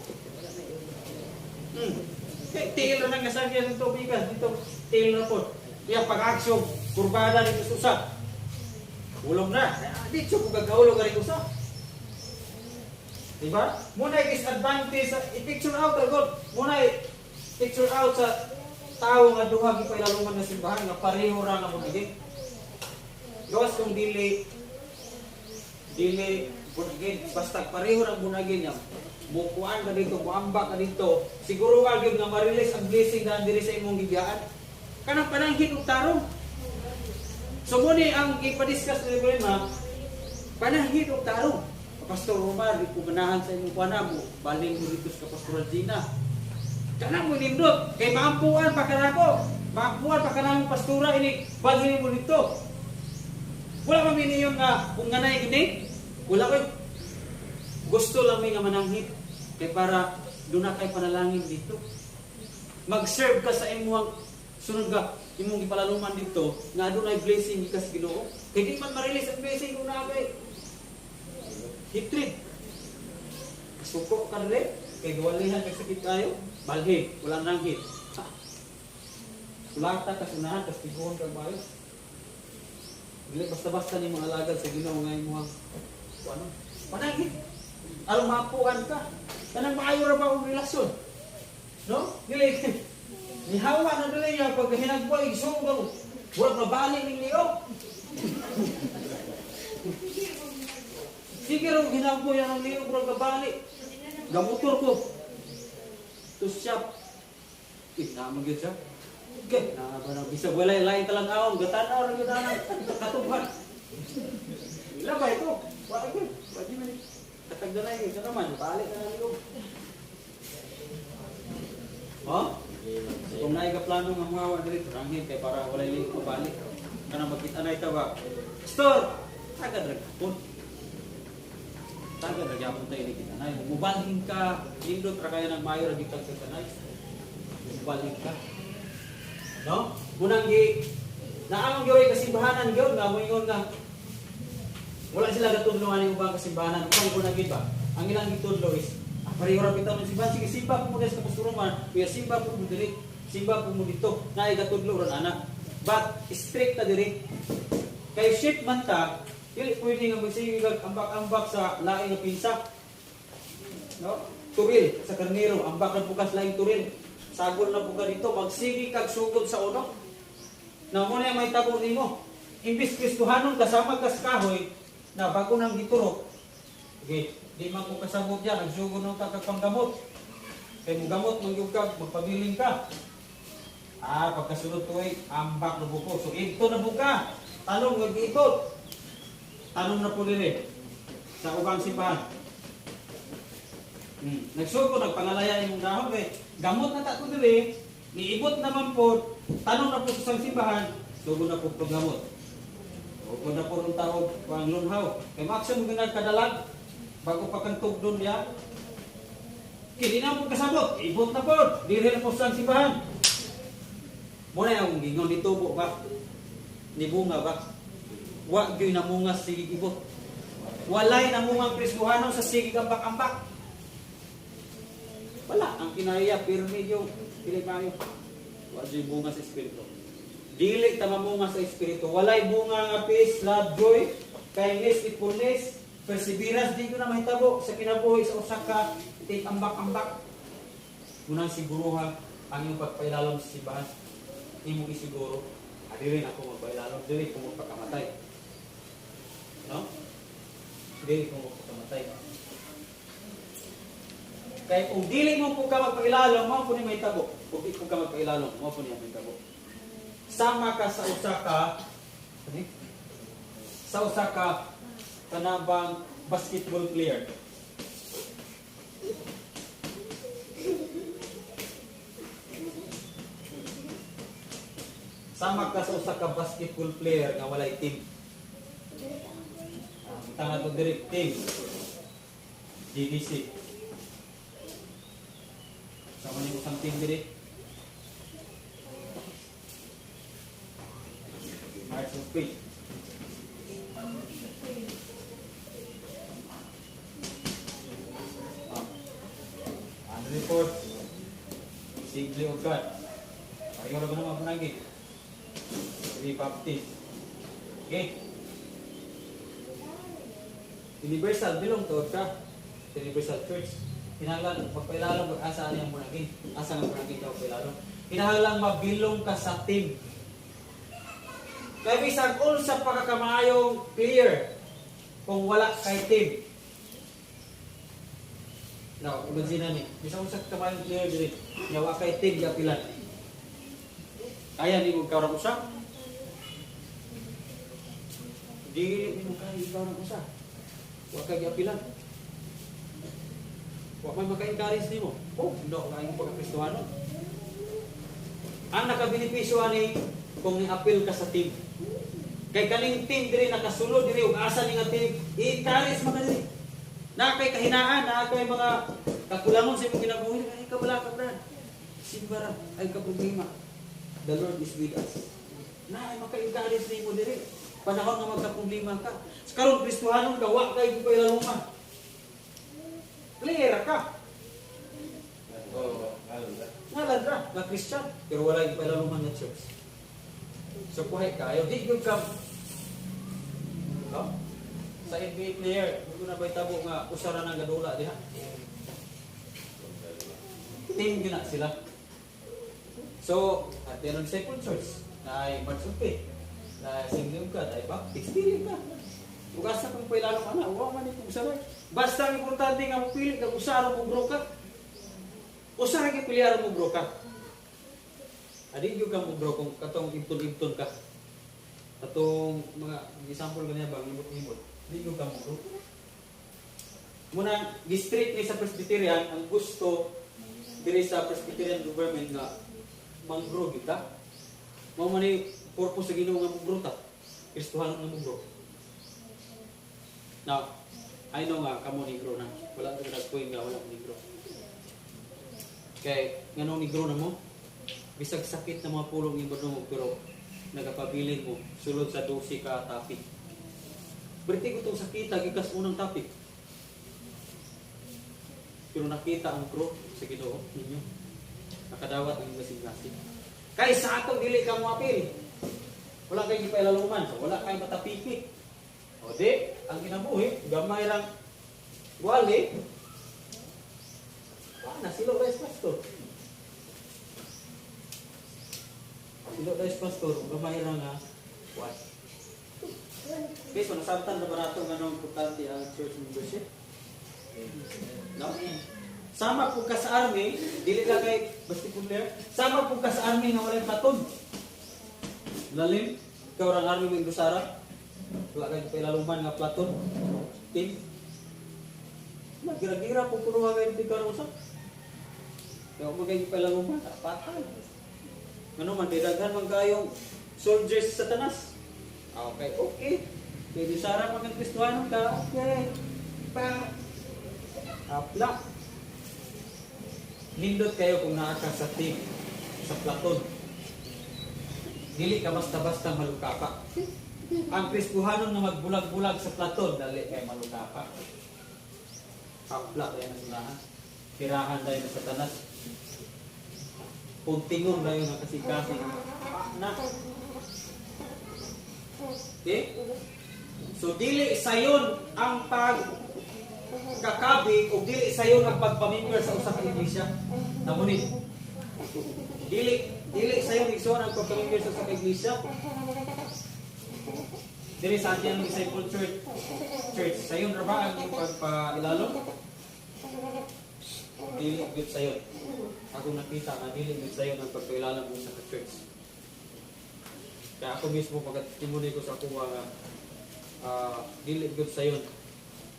Kay tiil ra nang gasagyan dito pikas dito, tiil ra pod. Iya pag-aksyon, kurbada dito sa usa. Hulog na. Dito ko gagahulog ari usa. Diba? Muna disadvantage sa i-picture out agad. Muna picture out sa tao nga duha gipailaluman nga simbahan nga pareho ra nga modigin. Gawas kung dili dili bunagin, basta pareho ra bunagin niya. Mukuan ka dito, muamba ka dito, siguro ka gyud nga ma-release ang blessing na diri sa imong gibiyaan. Kanang pananghit og tarong. So mo ni ang ipa-discuss ni Reverend ma, pananghit og tarong. Pastor Omar, di ko ganahan sa imong kuana mo, balhin mo dito sa Pastor Gina. Kana mo nindot, kay maampuan pa kanako. Maampuan pa kanang pastora ini, balhin mo dito. Wala man miniyon nga kung ganay gini, wala koy gusto lang mi nga mananghit kay para duna kay panalangin dito. Mag-serve ka sa imong sunod ka imong gipalaluman dito nga adunay blessing gikas Ginoo. Kay di man ma-release ang blessing kung naa kay hatred. Suko ka dili kay giwalihan kag sakit kayo, balhi, wala nang hit. Sulata ka sunahan kas tiguon kag maayo. Dili basta-basta ni mga alagad sa Ginoo nga imong ano? Pananghit. Aron maapuan ka. Kanang maayo ra ba ang relasyon? No? Dili nihawa na dili niya pag hinagwa igsuon ka mo. Murag mabali ning liog. Sige raw ginagwa yan ang liog murag mabali. Gamotor ko. To shop. Eh, naman gyud siya. Okay, na ba na bisag wala lain talang awong gatan-aw ra gyud ana katubhan. Labay ko. Wa gyud. Wa gyud man. Katagdanay ka naman, balik na lang liog. Ha? Kung naay ka plano nga muhawa diri turangin kay para walay liog pabalik. Kanang magkita na ita ba? Pastor, tagad ra gyapon. Tagad ra gyapon tayo ni kita nay. Mubalhin ka, nindot ra kayo ng mayo ra gikan sa tanay. Mubalhin ka. No? Munang gi naamang gyud kasimbahanan gyud nga moingon nga wala sila gatudlo ani ubang kasimbahanan. Upang ko na gyud ba? Ang ilang gitudlo is pareho ra bitaw ng simbahan. Sige, simba po mo sa kapasturuman. Kuya, simba po mo diri. Simba po mo dito. Naay gatudlo ron ana. But strict ta diri. Kay ship man ta, dili pwede nga magsige kag ambak-ambak sa laing nga pinsa. No? Turil sa karnero, ambak na bukas laing turil. Sagol na buka dito, magsige kag sugod sa unok. Na mo na may tabo nimo. Imbis Kristohanon kasama kas kahoy na bago nang giturok. Okay. Di man ko kasabot yan, nagsugod ng kagpanggamot. Kay mo gamot, mangyug ka, magpabiling ka. Ah, pagkasunod to ay, ambak na buko. So, ito na buka. Tanong, nag-iikot. Tanong na po nila sa ubang simbahan. Nagsugod, nagpangalaya yung dahon. Kay, gamot na ta ko dili, niibot naman po, tanong na po sa simbahan, sugod na po paggamot. Ugod na po ng tawag, ang lunhaw. Kay maaksyon mo nagkadalag, bago pa kang tugdon niya. Kini na po kasabot, ibot na po, diri na po sa simbahan. Muna yung gingon ni tubo ba? Ni bunga ba? Wa gyud namunga sige ibot. Walay namungang Kristohano sa sige ambak-ambak. Wala ang kinaya pirmi yung dili maayo. Wa gyud bunga sa espiritu. Dili ta mamunga sa espiritu. Walay bunga nga peace, love, joy, kindness, faithfulness, perseverance di ko na mahitabo sa kinabuhi sa usa ka tig ambak-ambak. Unang siguruha ang iyong pagpailalom sa simbahan. Imong isiguro, dili na ako magpailalom, dili ko magpakamatay. No? Dili ko magpakamatay. Kay kung dili mo po ka magpailalom, mao po ni mahitabo. Kung di po ka magpailalom, mao po niya mahitabo. Sama ka sa usa ka sa usa ka kanabang basketball player. Sama ka sa usa ka basketball player nga walay team. Kita nga to diri team. GDC. Sama ni usang team diri. March of Faith. Ano report? Sigli of God. Pareho ra ba naman panagi? Free Baptist. Okay. Universal belong to ka. Universal Church. Kinahanglan pagpailalom pag asa ani ang munagin. Asa nga munagin ka pagpailalom. Kinahanglan mabilong ka sa team. Kay bisag unsa pa ka kamaayong player kung wala kay team. Now, imagine na ni, bisag unsa ka kamaayong player diri, nya wa kay team giapilan. Kaya nimo ikaw ra usa? Dili nimo kaya ikaw ra usa. Wa kay giapilan. Wa may maka-encourage nimo. Oh, no, kay imong pagka-Kristohanon. Ang nakabenepisyo ani kung ni-appeal ka sa team. Kay kaning team diri nakasulod diri ug asa ni nga team, i-encourage man ka diri. Naa kay kahinaan, naa kay mga kakulangon sa imong kinabuhi, ay ka wala ka brad. Simba ra, ay ka problema. The Lord is with us. Na ay maka-encourage nimo diri. Panahon nga magka-problema ka. Sa karon Kristohanon ka, wa kay gipailaloman. Player ka. Ngalan ra, nga Christian, pero wala gipailaluman nga church. So kuhay kayo, di gyud ka. No? Sa NBA player, di ko na ba'y tabo nga usa ra nang gadula diha. Team gyud na sila. So, at meron second church na ay Marsupi, na Assembly of God, ay Baptist, dili ka. Ug asa kung pailalo ka na, wa man ni kung sabay. Basta ang importante nga mopili ka usa ra mo grow ka. Usa ra gyud pilihan mo grow ka. Adi gyud ka mo grow kung katong ibton-ibton ka. Katong mga example ganiya ba ngimot-ngimot. Di gyud ka mo grow. Muna district ni sa Presbyterian ang gusto diri sa Presbyterian government nga mang-grow gyud ta. Mao man ni purpose sa Ginoo nga mo-grow ta. Kristohanon nga mo-grow. Now, I know nga kamo negro na. Wala ka nagkuhin nga wala ko negro. Kay nganong negro na mo? Bisag sakit na mga pulong imo dungog pero nagapabilin mo sulod sa 12 ka topic. Berti ko tong sakita gikas unang topic. Pero nakita ang growth sa Ginoo ninyo. Nakadawat ang gasing-gasing. Kay sa atong dili ka moapil. Wala kay gipailaluman, so wala kay matapiki. O di, ang kinabuhi, gamay lang wali. Wala, silo guys pastor. Silo guys pastor, gamay lang ha. What? Okay, so nasabtan na ba nato nga nung importante ang church membership? No? Sama po ka sa army, dili lang kay basketball player, sama po ka sa army nga walay platon. Lalim, ikaw rang army mo Gusara. Wala kayo pailaluman nga platon. Team. Nagira-gira po kuno kayo di karon usa. Kaya mo kayo pailaluman, patay. Ano man daghan man kayong soldiers sa Satanas. Okay, okay. Kay Gusara man kang Kristohanon ka, okay. Pa. Apla. Nindot kayo kung naa ka sa team, sa platon. Dili ka basta-basta malukapa. Ang Kristohanon nga magbulag-bulag sa platon, dali kay malukapa. Hapla tayo na sila. Tirahan tayo na Satanas. Puntingon tayo na kasing-kasing. Na. Okay? So, dili sayon ang pagkakabig o dili sayon ang pagpamember sa usa ka iglesia. Namunit. Dili sayon igsoon ang pagpamember sa usa ka iglesia. Dili sa Antiano Disciple Church, sayon ra ba ang pagpailalom? Dili gyud sayon. Ako nakita nga dili gyud sayon ang pagpailalom sa church. Kaya ako mismo pagka-testimony ko sa ako nga dili gyud sayon.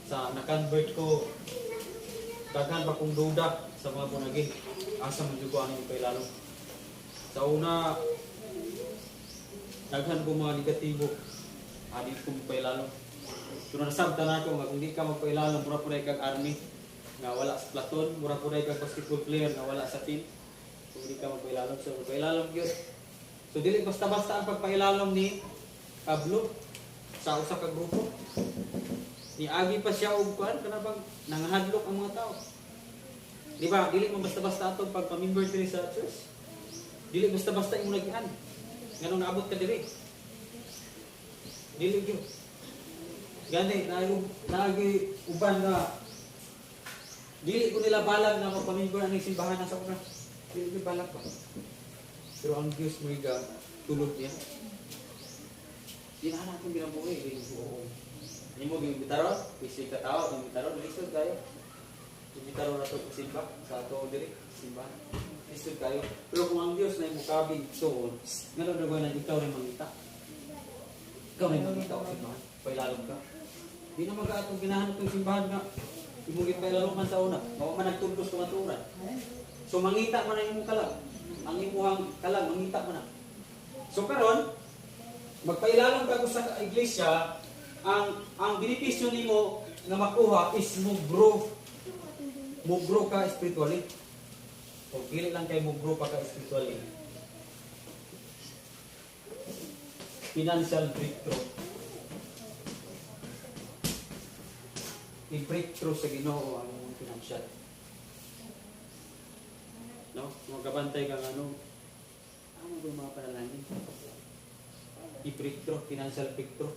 Sa na-convert ko, daghan pa kong duda sa mga bunagin. Asa man jud ko ani pailalom. Sa una, daghan ko mga negatibo. Adi ko magpailalom. Pero nasabtan ako nga kung di ka magpailalom, mura po kag army nga wala sa platoon, mura po kag basketball player nga wala sa team. Kung di ka magpailalom, so magpailalom gyud. So dili basta-basta ang pagpailalom ni Pablo sa usa ka grupo. Niagi pa siya og kuan kana bang nangahadlok ang mga tao. Di ba? Dili man basta-basta atong pagpa-member diri sa church. Dili basta-basta imong nagian. Nganong naabot ka diri? Dili gyud. Gani naagi uban nga dili ko nila balag na magpa-member aning simbahan na sa una. Dili ko balag pa. Pero ang Diyos mo iga tulog niya. Di na natin ginabuhi. Hindi mo gimbitaron, bisig ka tao, gimbitaron, lisod kayo. Gimbitaron na ito sa simba, sa ato diri, simbahan. Lisod kayo. Pero kung ang Diyos na imong suon, ngano na na ikaw rin mangita. Ikaw rin mangita o simbahan, pailalom ka. Di na mag-aatong ginahanap ng simbahan nga, imong gipailalom man sa una, mao man nagtuldos kumaturan. So mangita man ang imong kalag. Ang imuhang kalag, mangita man na. So karon, magpailalom ka sa iglesia, ang benepisyo nimo nga makuha is mo grow ka spiritually. O dili lang kay mo grow pa ka spiritually. Financial breakthrough. I-breakthrough sa Ginoo ang imong financial. No? Magkabantay ka nga ano, ano ba mga panalangin? I-breakthrough, financial breakthrough.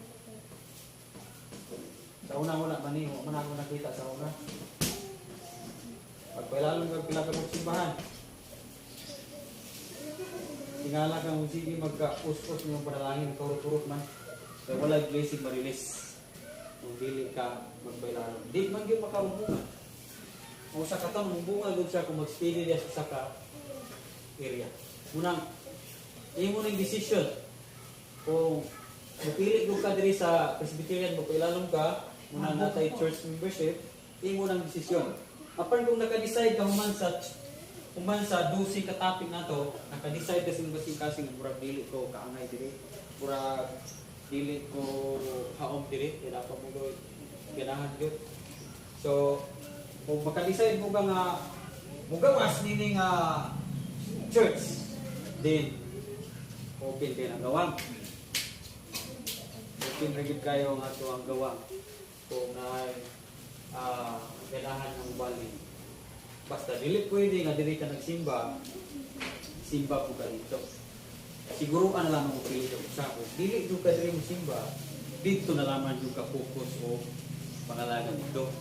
Sa una wala man ni, wala man ako nakita sa una. Pagpailalom kag pila ka simbahan. Tingala kang sige magka-us-us niyong panalangin, kurot-kurot man. Kaya wala blessing ma-release. Kung dili ka magpailalom. Di man gyud makabunga. O sa katon mubunga gud siya kung mag-steady diya sa ka area. Munang imo ning decision kung mupili gud ka diri sa Presbyterian, magpailalom ka, munang natay church membership, imo nang desisyon. Apan kung naka-decide ka human sa 12 ka topic nato, naka-decide ka sa kasing murag dili ko kaangay diri, murag dili ko haom diri, kaya dapat mo gawin ganahan gyud. So kung maka-decide mo ka nga mugawas nini nga church, then open kayo ng gawang. Open ra gyud kayo ang ato ang gawang kung naay ganahan ng bali. Basta dili pwede nga dili ka nagsimba, simba po ka dito. Siguro na lamang mo pili sa ako. Dili jud ka dili mo simba, dito na lamang jud ka focus o pangalaga dito.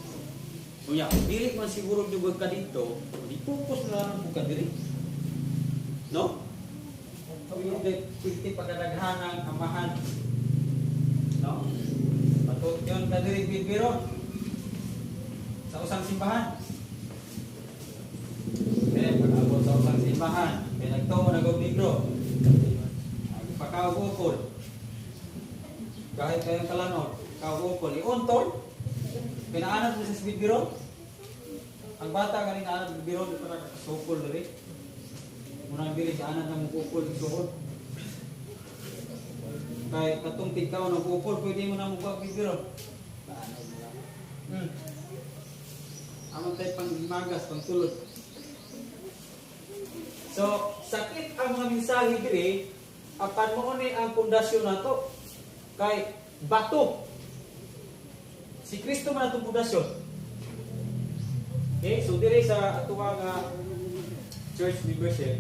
Unya, dili man siguro jud ka dito, di focus na lamang po ka diri. No? Pwede, pwede pagkadaghanan, amahan. No? Patut yun ka diri bibiro sa usang simbahan. Eh, pag-abot sa usang simbahan, kaya nagtuo na og negro. Pagkaugukol. Kahit kayong kalanor, kaugukol. Iuntol. Pinaanad mo sa bibiro. Ang bata ganing anad bibiro, di pa nakasukol diri. Munang dili sa anad na mukukol isuod. Kay katong tigkaw na kukol, pwede mo na mukha bibiro. Paanad mo lang. Amon tayo pang magas, pang sulod. So, sakit ang mga mensahe diri, apan mo ni ang pundasyon nato kay bato. Si Kristo man atong pundasyon. Okay, so diri sa atuwa nga church membership,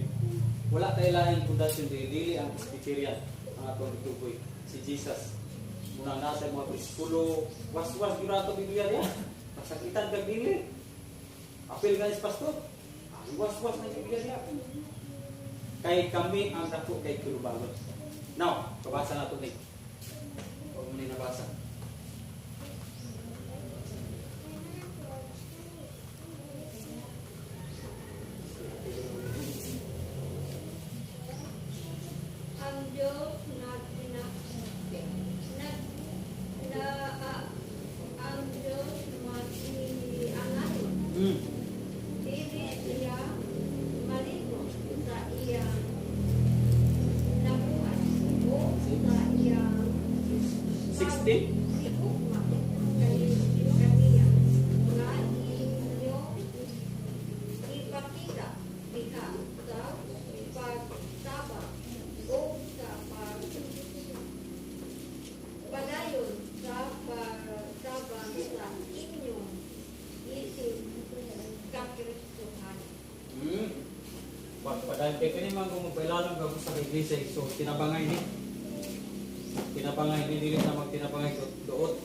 wala tay laing pundasyon diri, dili ang Presbyterian ang atong gituboy, si Jesus. Muna nasa mga bersikulo, was-was gyud ato Biblia diya. Pasakitan kag dili. Apil ganis pastor. Ang was-was na Biblia diya. Kay kami ang dako kay Kirubagon. Now, kabasa na ito ni. Huwag mo na nabasa. 16. Higugma kaniya nga inyo ipakita diha sa pagtabang o sa pagpadayon sa pagtabang sa inyong isip kakristohan. Pagpadayon kay kini man kung magpailalom ka sa iglesia, so tinabangay ni. Tinabangay ni, dili na magtinabangay duot.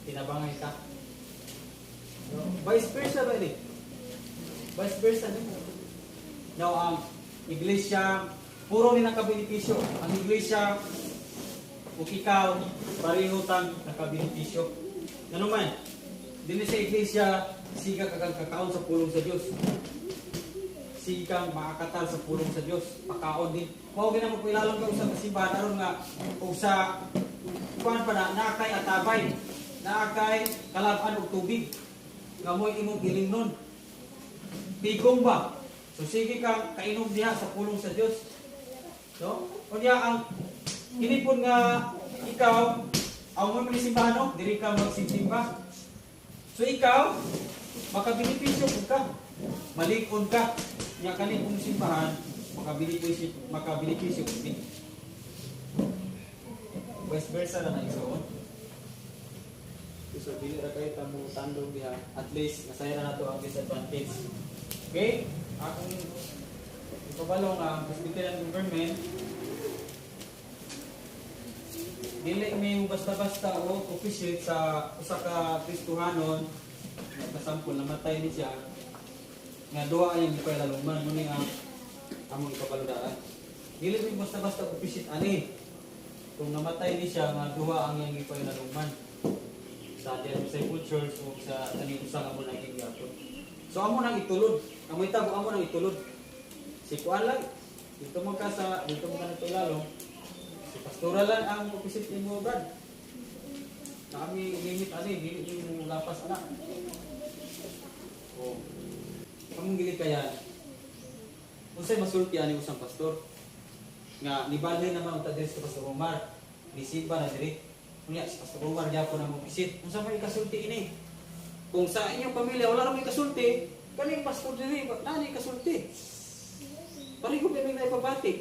Tinabangay ka. No? Vice versa ba ni? Vice versa ni. Now ang iglesia puro ni nakabenepisyo. Ang iglesia ug ikaw pareho tang nakabenepisyo. Ngano man, dinhi sa iglesia siga ka kang kakaon sa pulong sa Dios. Sige kang makakatal sa pulong sa Dios. Pakaon din. Mao gina mo pilalong ka sa simbahan aron nga og sa kuan pa na naa kay atabay, naa kay kalab-an og tubig nga mo'y imong gilingnon. Tigom ba? So sige kang kainom diha sa pulong sa Dios. No? Unya ang kinipon nga ikaw ang mo simbahan, no? Diri ka magsisimba. So ikaw makabenepisyo pud ka. Malikon ka. Nya kani kung simbahan makabenepisyo pud ni. Vice versa na na igsoon. So dili ra kay tamo tandog diha. At least nasaya na nato ang disadvantage. Okay? Akong ipabalo nga ang Presbyterian government dili mi basta-basta o officiate sa usa ka Kristohanon nga kasampol namatay ni siya nga duha ay gipailaluman mo ni ang among ipabaludaan. Dili mi basta-basta officiate ani kung namatay ni siya nga duha ang iyang gipailaluman sa The Disciple Church o sa kaning usa nga mo naging gyapon. So amo nang itulod, amoy tago amo nang itulod. Si kuan lang dito mo ka sa dito mo ka nagpailalom. Si pastoral lang ang officiate nimo, Brad. Kami limit ani dili mo lapas ana. Oh. Among gilikayan. Unsay masulti ani usang pastor? Nga nibalhin naman unta diri sa Pastor Omar. Nisimba na diri. Unya si Pastor Omar gyapon ang officiate. Unsa may kasulti ini? Kung sa inyong pamilya wala ra may kasulti, kaning pastor diri nani kasulti. Pareho pa may naipabati.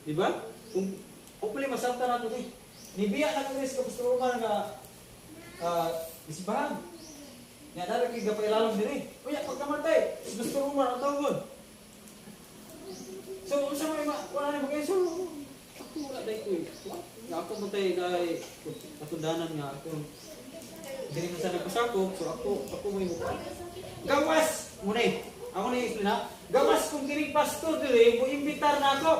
Di ba? Kung hopefully masabta na to ni. Nibiya na diri sa Pastor Omar nga isimbahan. Nga dara kay gapailalom diri. Unya pagkamatay, si Pastor Omar ang tawgon. So unsa may wala na magay so ako wala dai ko. Nga ako mo tay kay katundanan nga ako diri man sa nagpasakop, so ako mo imong gawas mo ni. Ako ni explain ha. Gawas kung kining pastor diri mo imbitar na ako.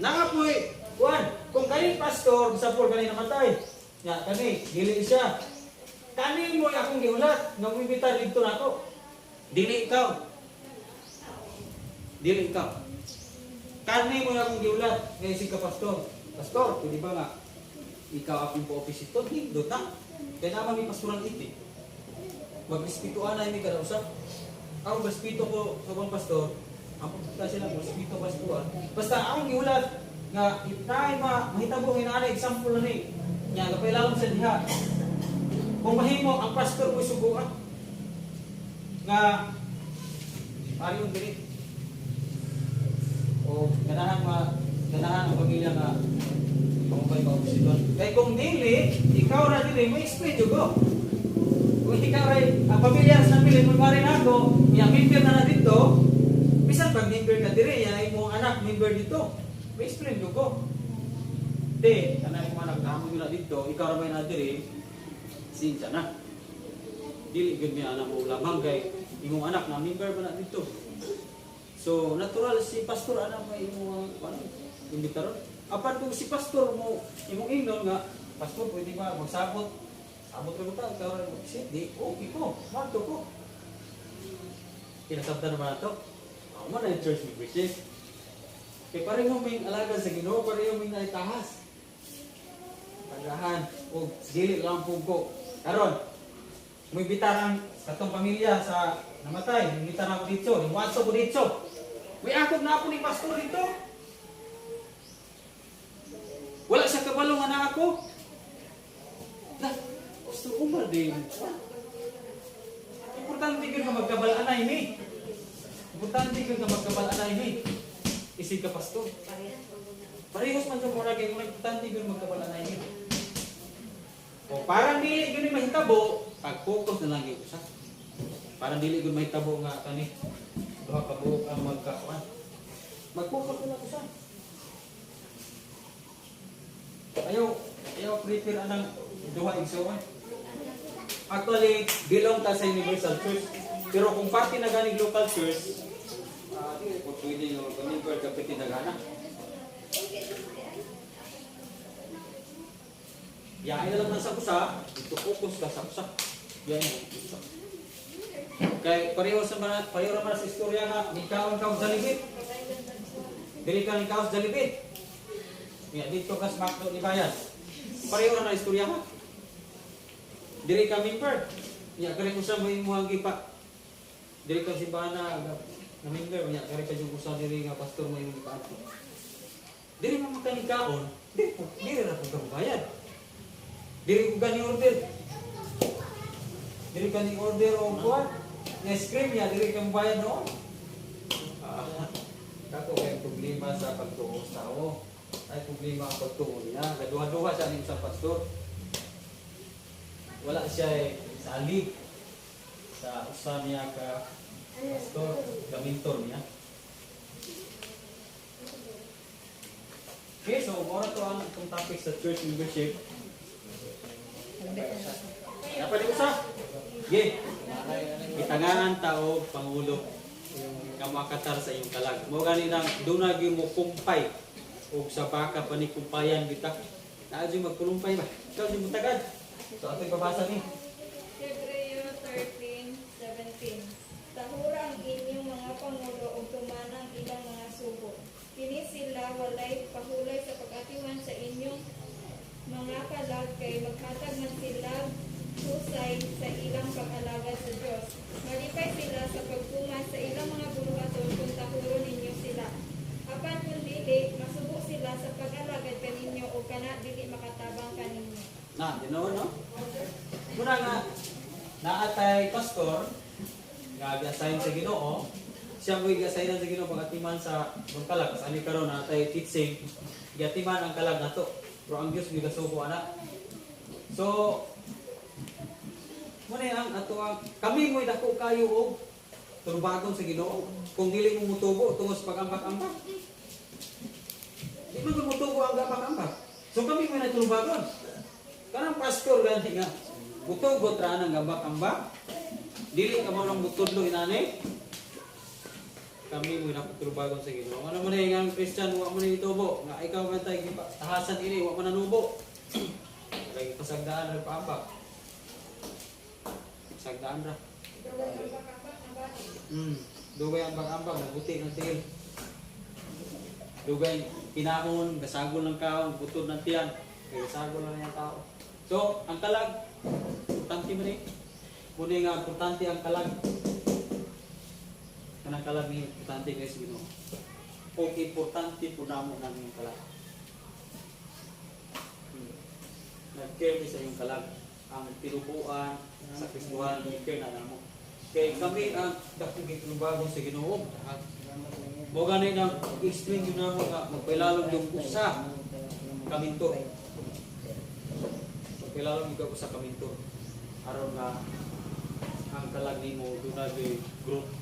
Nangapoy kuan kung kaning pastor sa pul kani namatay. Nya kani dili siya. Kani mo akong gihulat nga mo imbitar didto nako. Dili ikaw. Dili ikaw. Kani mo akong gihulat nga isig ka pastor. Pastor, pwede ba nga ikaw akong po-office ito? Nindot na. Kaya naman may pastoral iti. Magrespeto ana ini kada usa. Ako respeto ko sa ubang pastor. Ang pagkita sila respeto pastor. Basta akong gihulat nga if naay mahitabo nga ana example na ni. Nya gapailalom sa diha. Kung mahimo ang pastor ko subukan nga pariyon diri. O ganahan ang pamilya nga pamubay ka opsiton. Kay kung dili, ikaw ra dili mo explain jugo. Kung ikaw ra ang pamilya sa pili mo pare nako, ya member na dito. Bisan pag member ka diri, ya imong anak member dito. Mo explain jugo. Te, kanang imong anak namo na dito, ikaw ra may na diri. Sinsa na. Dili gyud mi anak mo lamang kay imong anak na member ba na dito. So natural si pastor anak may imong ano imbitaron. Apan kung si pastor mo imong ingnon nga pastor pwede ba magsabot? Sabot ra ta ikaw ra mo di okay ko, manto ko. Kinasabtan naman ato. Ako man ang church membership. Kay pareho may alaga sa Ginoo, pareho may naitahas. Pagahan og dili lang pug ko. Karon, muimbitar ang katong pamilya sa namatay, imbitar ako dito, nimuadto ko dito. May akop na ako ni pastor dito. ako. Na, gusto ko ba din? Importante gyud nga magkabal-anay ni. Importante gyud nga magkabal-anay ni. Isig ka pastor. Parehas man sa murag kay importante gyud magkabal-anay ni. O parang dili gyud ni mahitabo, pag-focus na lang gyud usa. Parang dili gyud mahitabo nga kani duha ka buok ang magkakuan. Mag-focus na lang usa. Ayaw, ayaw prepare anang duha igsuon. Actually, belong ta sa Universal Church. Pero kung parte na ganing local church, dili po pwede nga mag-member ka pwede na gana. Yain na lang na sa usa, ito focus ka sa usa. Yain na lang sa usa. Kay pareho sa mga pareho ra man sa istorya nga nikaon ka og Jollibee. Dili ka nikaon sa Jollibee. Ya dito ka sa McDo ni bayad. Pareho ra na istorya ha. Dili ka member. Ya kare usa mo imong gipa. Dili ka simbahan na na member nya kare ka yung usa diri nga pastor mo imong gipaadto. Dili mo makanikaon, dili po dili ra pud ka bayad. Dili ko gani order. Dili ka ni order og kuan. Ice cream ya dili ka bayad noon. Kako kay problema sa pagtuo sa tao. Ay problema ang pagtuo niya. Gaduha-duha siya ning sa pastor. Wala siya salig sa usa niya ka pastor, ka mentor niya. Okay, so mora to ang itong topic sa church membership. Dapat usa. Ge. Gitangaan ta og pangulo nga makatar sa iyong kalag. Mo gani nang duna gyud mo kumpay og sa baka pa ni kumpayan kita. Naa jud magkulumpay ba? Ikaw jud mutagad. So ato ipabasa ni. Hebreo 13:17. Tahura ang inyong mga pangulo ug tumana ang ilang mga sugo. Kini sila walay pahulay sa pag-atiman sa inyong mga kalag kay maghatag man sila husay sa ilang pag-alagad sa Dios. Malipay sila sa pagtuman sa ilang mga buluhaton kung tahuron ninyo sila. Apan kung dili, masubo sila sa pag-alagad kaninyo o kana dili makatabang kaninyo. Na, tinuod no? Muna nga naatay pastor nga gi-assign sa Ginoo, siya mo'y gi-assign sa Ginoo pag-atiman sa kalag. Sa ani karon naatay teaching, giatiman ang kalag nato. Pero ang Dios gigasubo ana. So muna ang ato ang kami mo'y dako kayo og turubagon sa Ginoo. Kung dili mo mutubo tungod sa pag-ambak-ambak. Di man mutubo ang ambak-ambak. So kami mo'y naturubagon. Kanang pastor gani nga mutugot ra nang ambak-ambak. Dili ka mo nang mutudlo inani. Kami mo'y nakatrubagon sa Ginoo. Ano man nga ang Christian wa mo ni itubo nga ikaw man tay tahasan ini wa man nanubo. Kay pasagdaan ra paambak. Pasagdaan ra. Dugay ang ambak-ambak nabuti ng tiil. Dugay kinahon, gasagol ng kaon, butod ng tiyan. Kay gasagol lang yang tao. So, ang kalag, importante man eh. Muna nga, importante ang kalag. Kanang kalag ni importante guys, Ginoo. O importante po namo nang kalag. Nag-care mi sa iyong kalag. Ang tinubuan sa Kristuhan, nag-care na namo. Kay kami ang dakong gitulbagon sa Ginoo. Mo gani nang explain gyud namo nga magpailalom yung usa kaminto. Magpailalom yung usa kaminto. Aron nga ang kalag nimo dunay growth.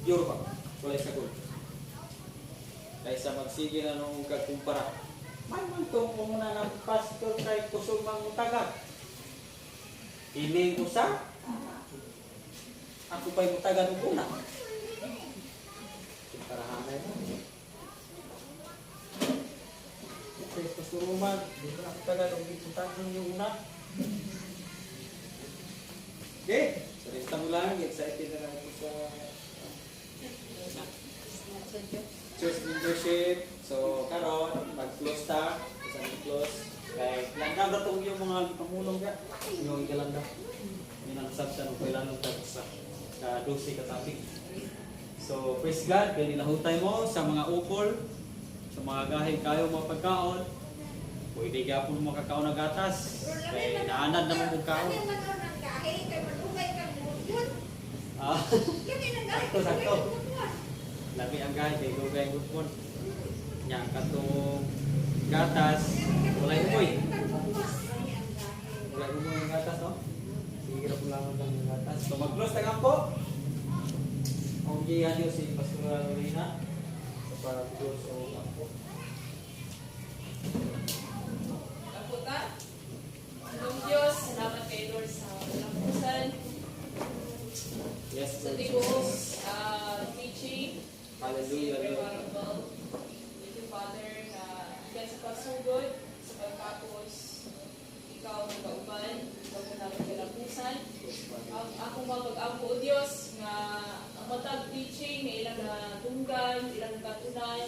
Pure ba? Walay sagol. Kaysa magsige na nung kagkumpara. May man tong una ng pastor kay kusog mang mutagad. Ining usa ako pa'y mutagad og una. Kumparahanay mo. Kay Pastor Roman, di ko na mutagad og giputagon yung una. Okay, so resta mo lang, excited na lang ako sa church membership. So karon mag-close ta, isa mag-close. Kay landang ra tong yung mga pamulong ka, yung igalanda. Yun ang sabta ng kailangan ta sa ka 12 ka topic. So praise God kay nilahutay mo sa mga ukol, sa mga gahi kayo mga pagkaon. Pwede gyapon mo makakaon og gatas. Kay naanad na mo og kaon. Ah. Sakto, sakto. Lami ang gahi kay dugay ang gudpon. Nya katong gatas walay umoy. Walay umoy ang gatas, no? Sige ra po lang ang gatas. So mag-close ta po. Ang giyan niyo si Pastora Lorena sa pag-close og ampo. Kaputa. Ang Diyos, salamat kay Lord sa kalapusan, Yes, sa Lord tibuok Jesus. teaching. Hallelujah, Lord. Lord. Thank you, Father, na ikan sa pagsugod, sa pagtapos, ikaw ang kauban, ikaw ang namin kalapusan. Ang akong mga pag-ampo, O Diyos, nga ang matag teaching na ilang natunggan, ilang katunan,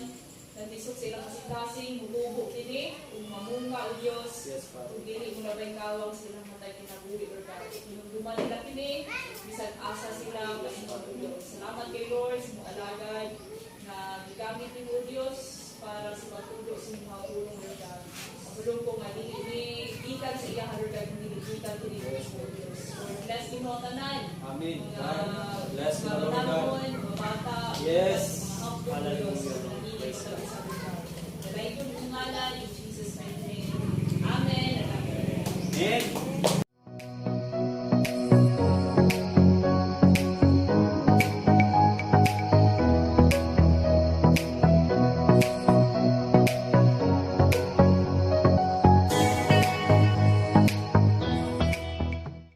nandisok sa ilang kasing-kasing, mumubo kini, ug mamunga, O Diyos. Yes, Father. Ug dili mo na ba'y kawang silang matay kinabuhi or God. Hinumduman nila kini, bisan asa sila, paingon, O Diyos. Salamat kay Lord, sa mga alagad na gigamit ni O Diyos para sa pagtulo sa mga pulong, Lord God. Ang ko nga dili ni gikan sa iya, Lord God, dili gikan kini O Diyos. Lord, bless ni mo ang tanan. Amen. Mga God, bless the mga Lord God. bantanon, mga bata, Yes. mga hapdong, O Diyos, Hallelujah, Lord. na Praise God. sa Dalay ko ng ngalan in Jesus' mighty name. Amen and amen. Amen.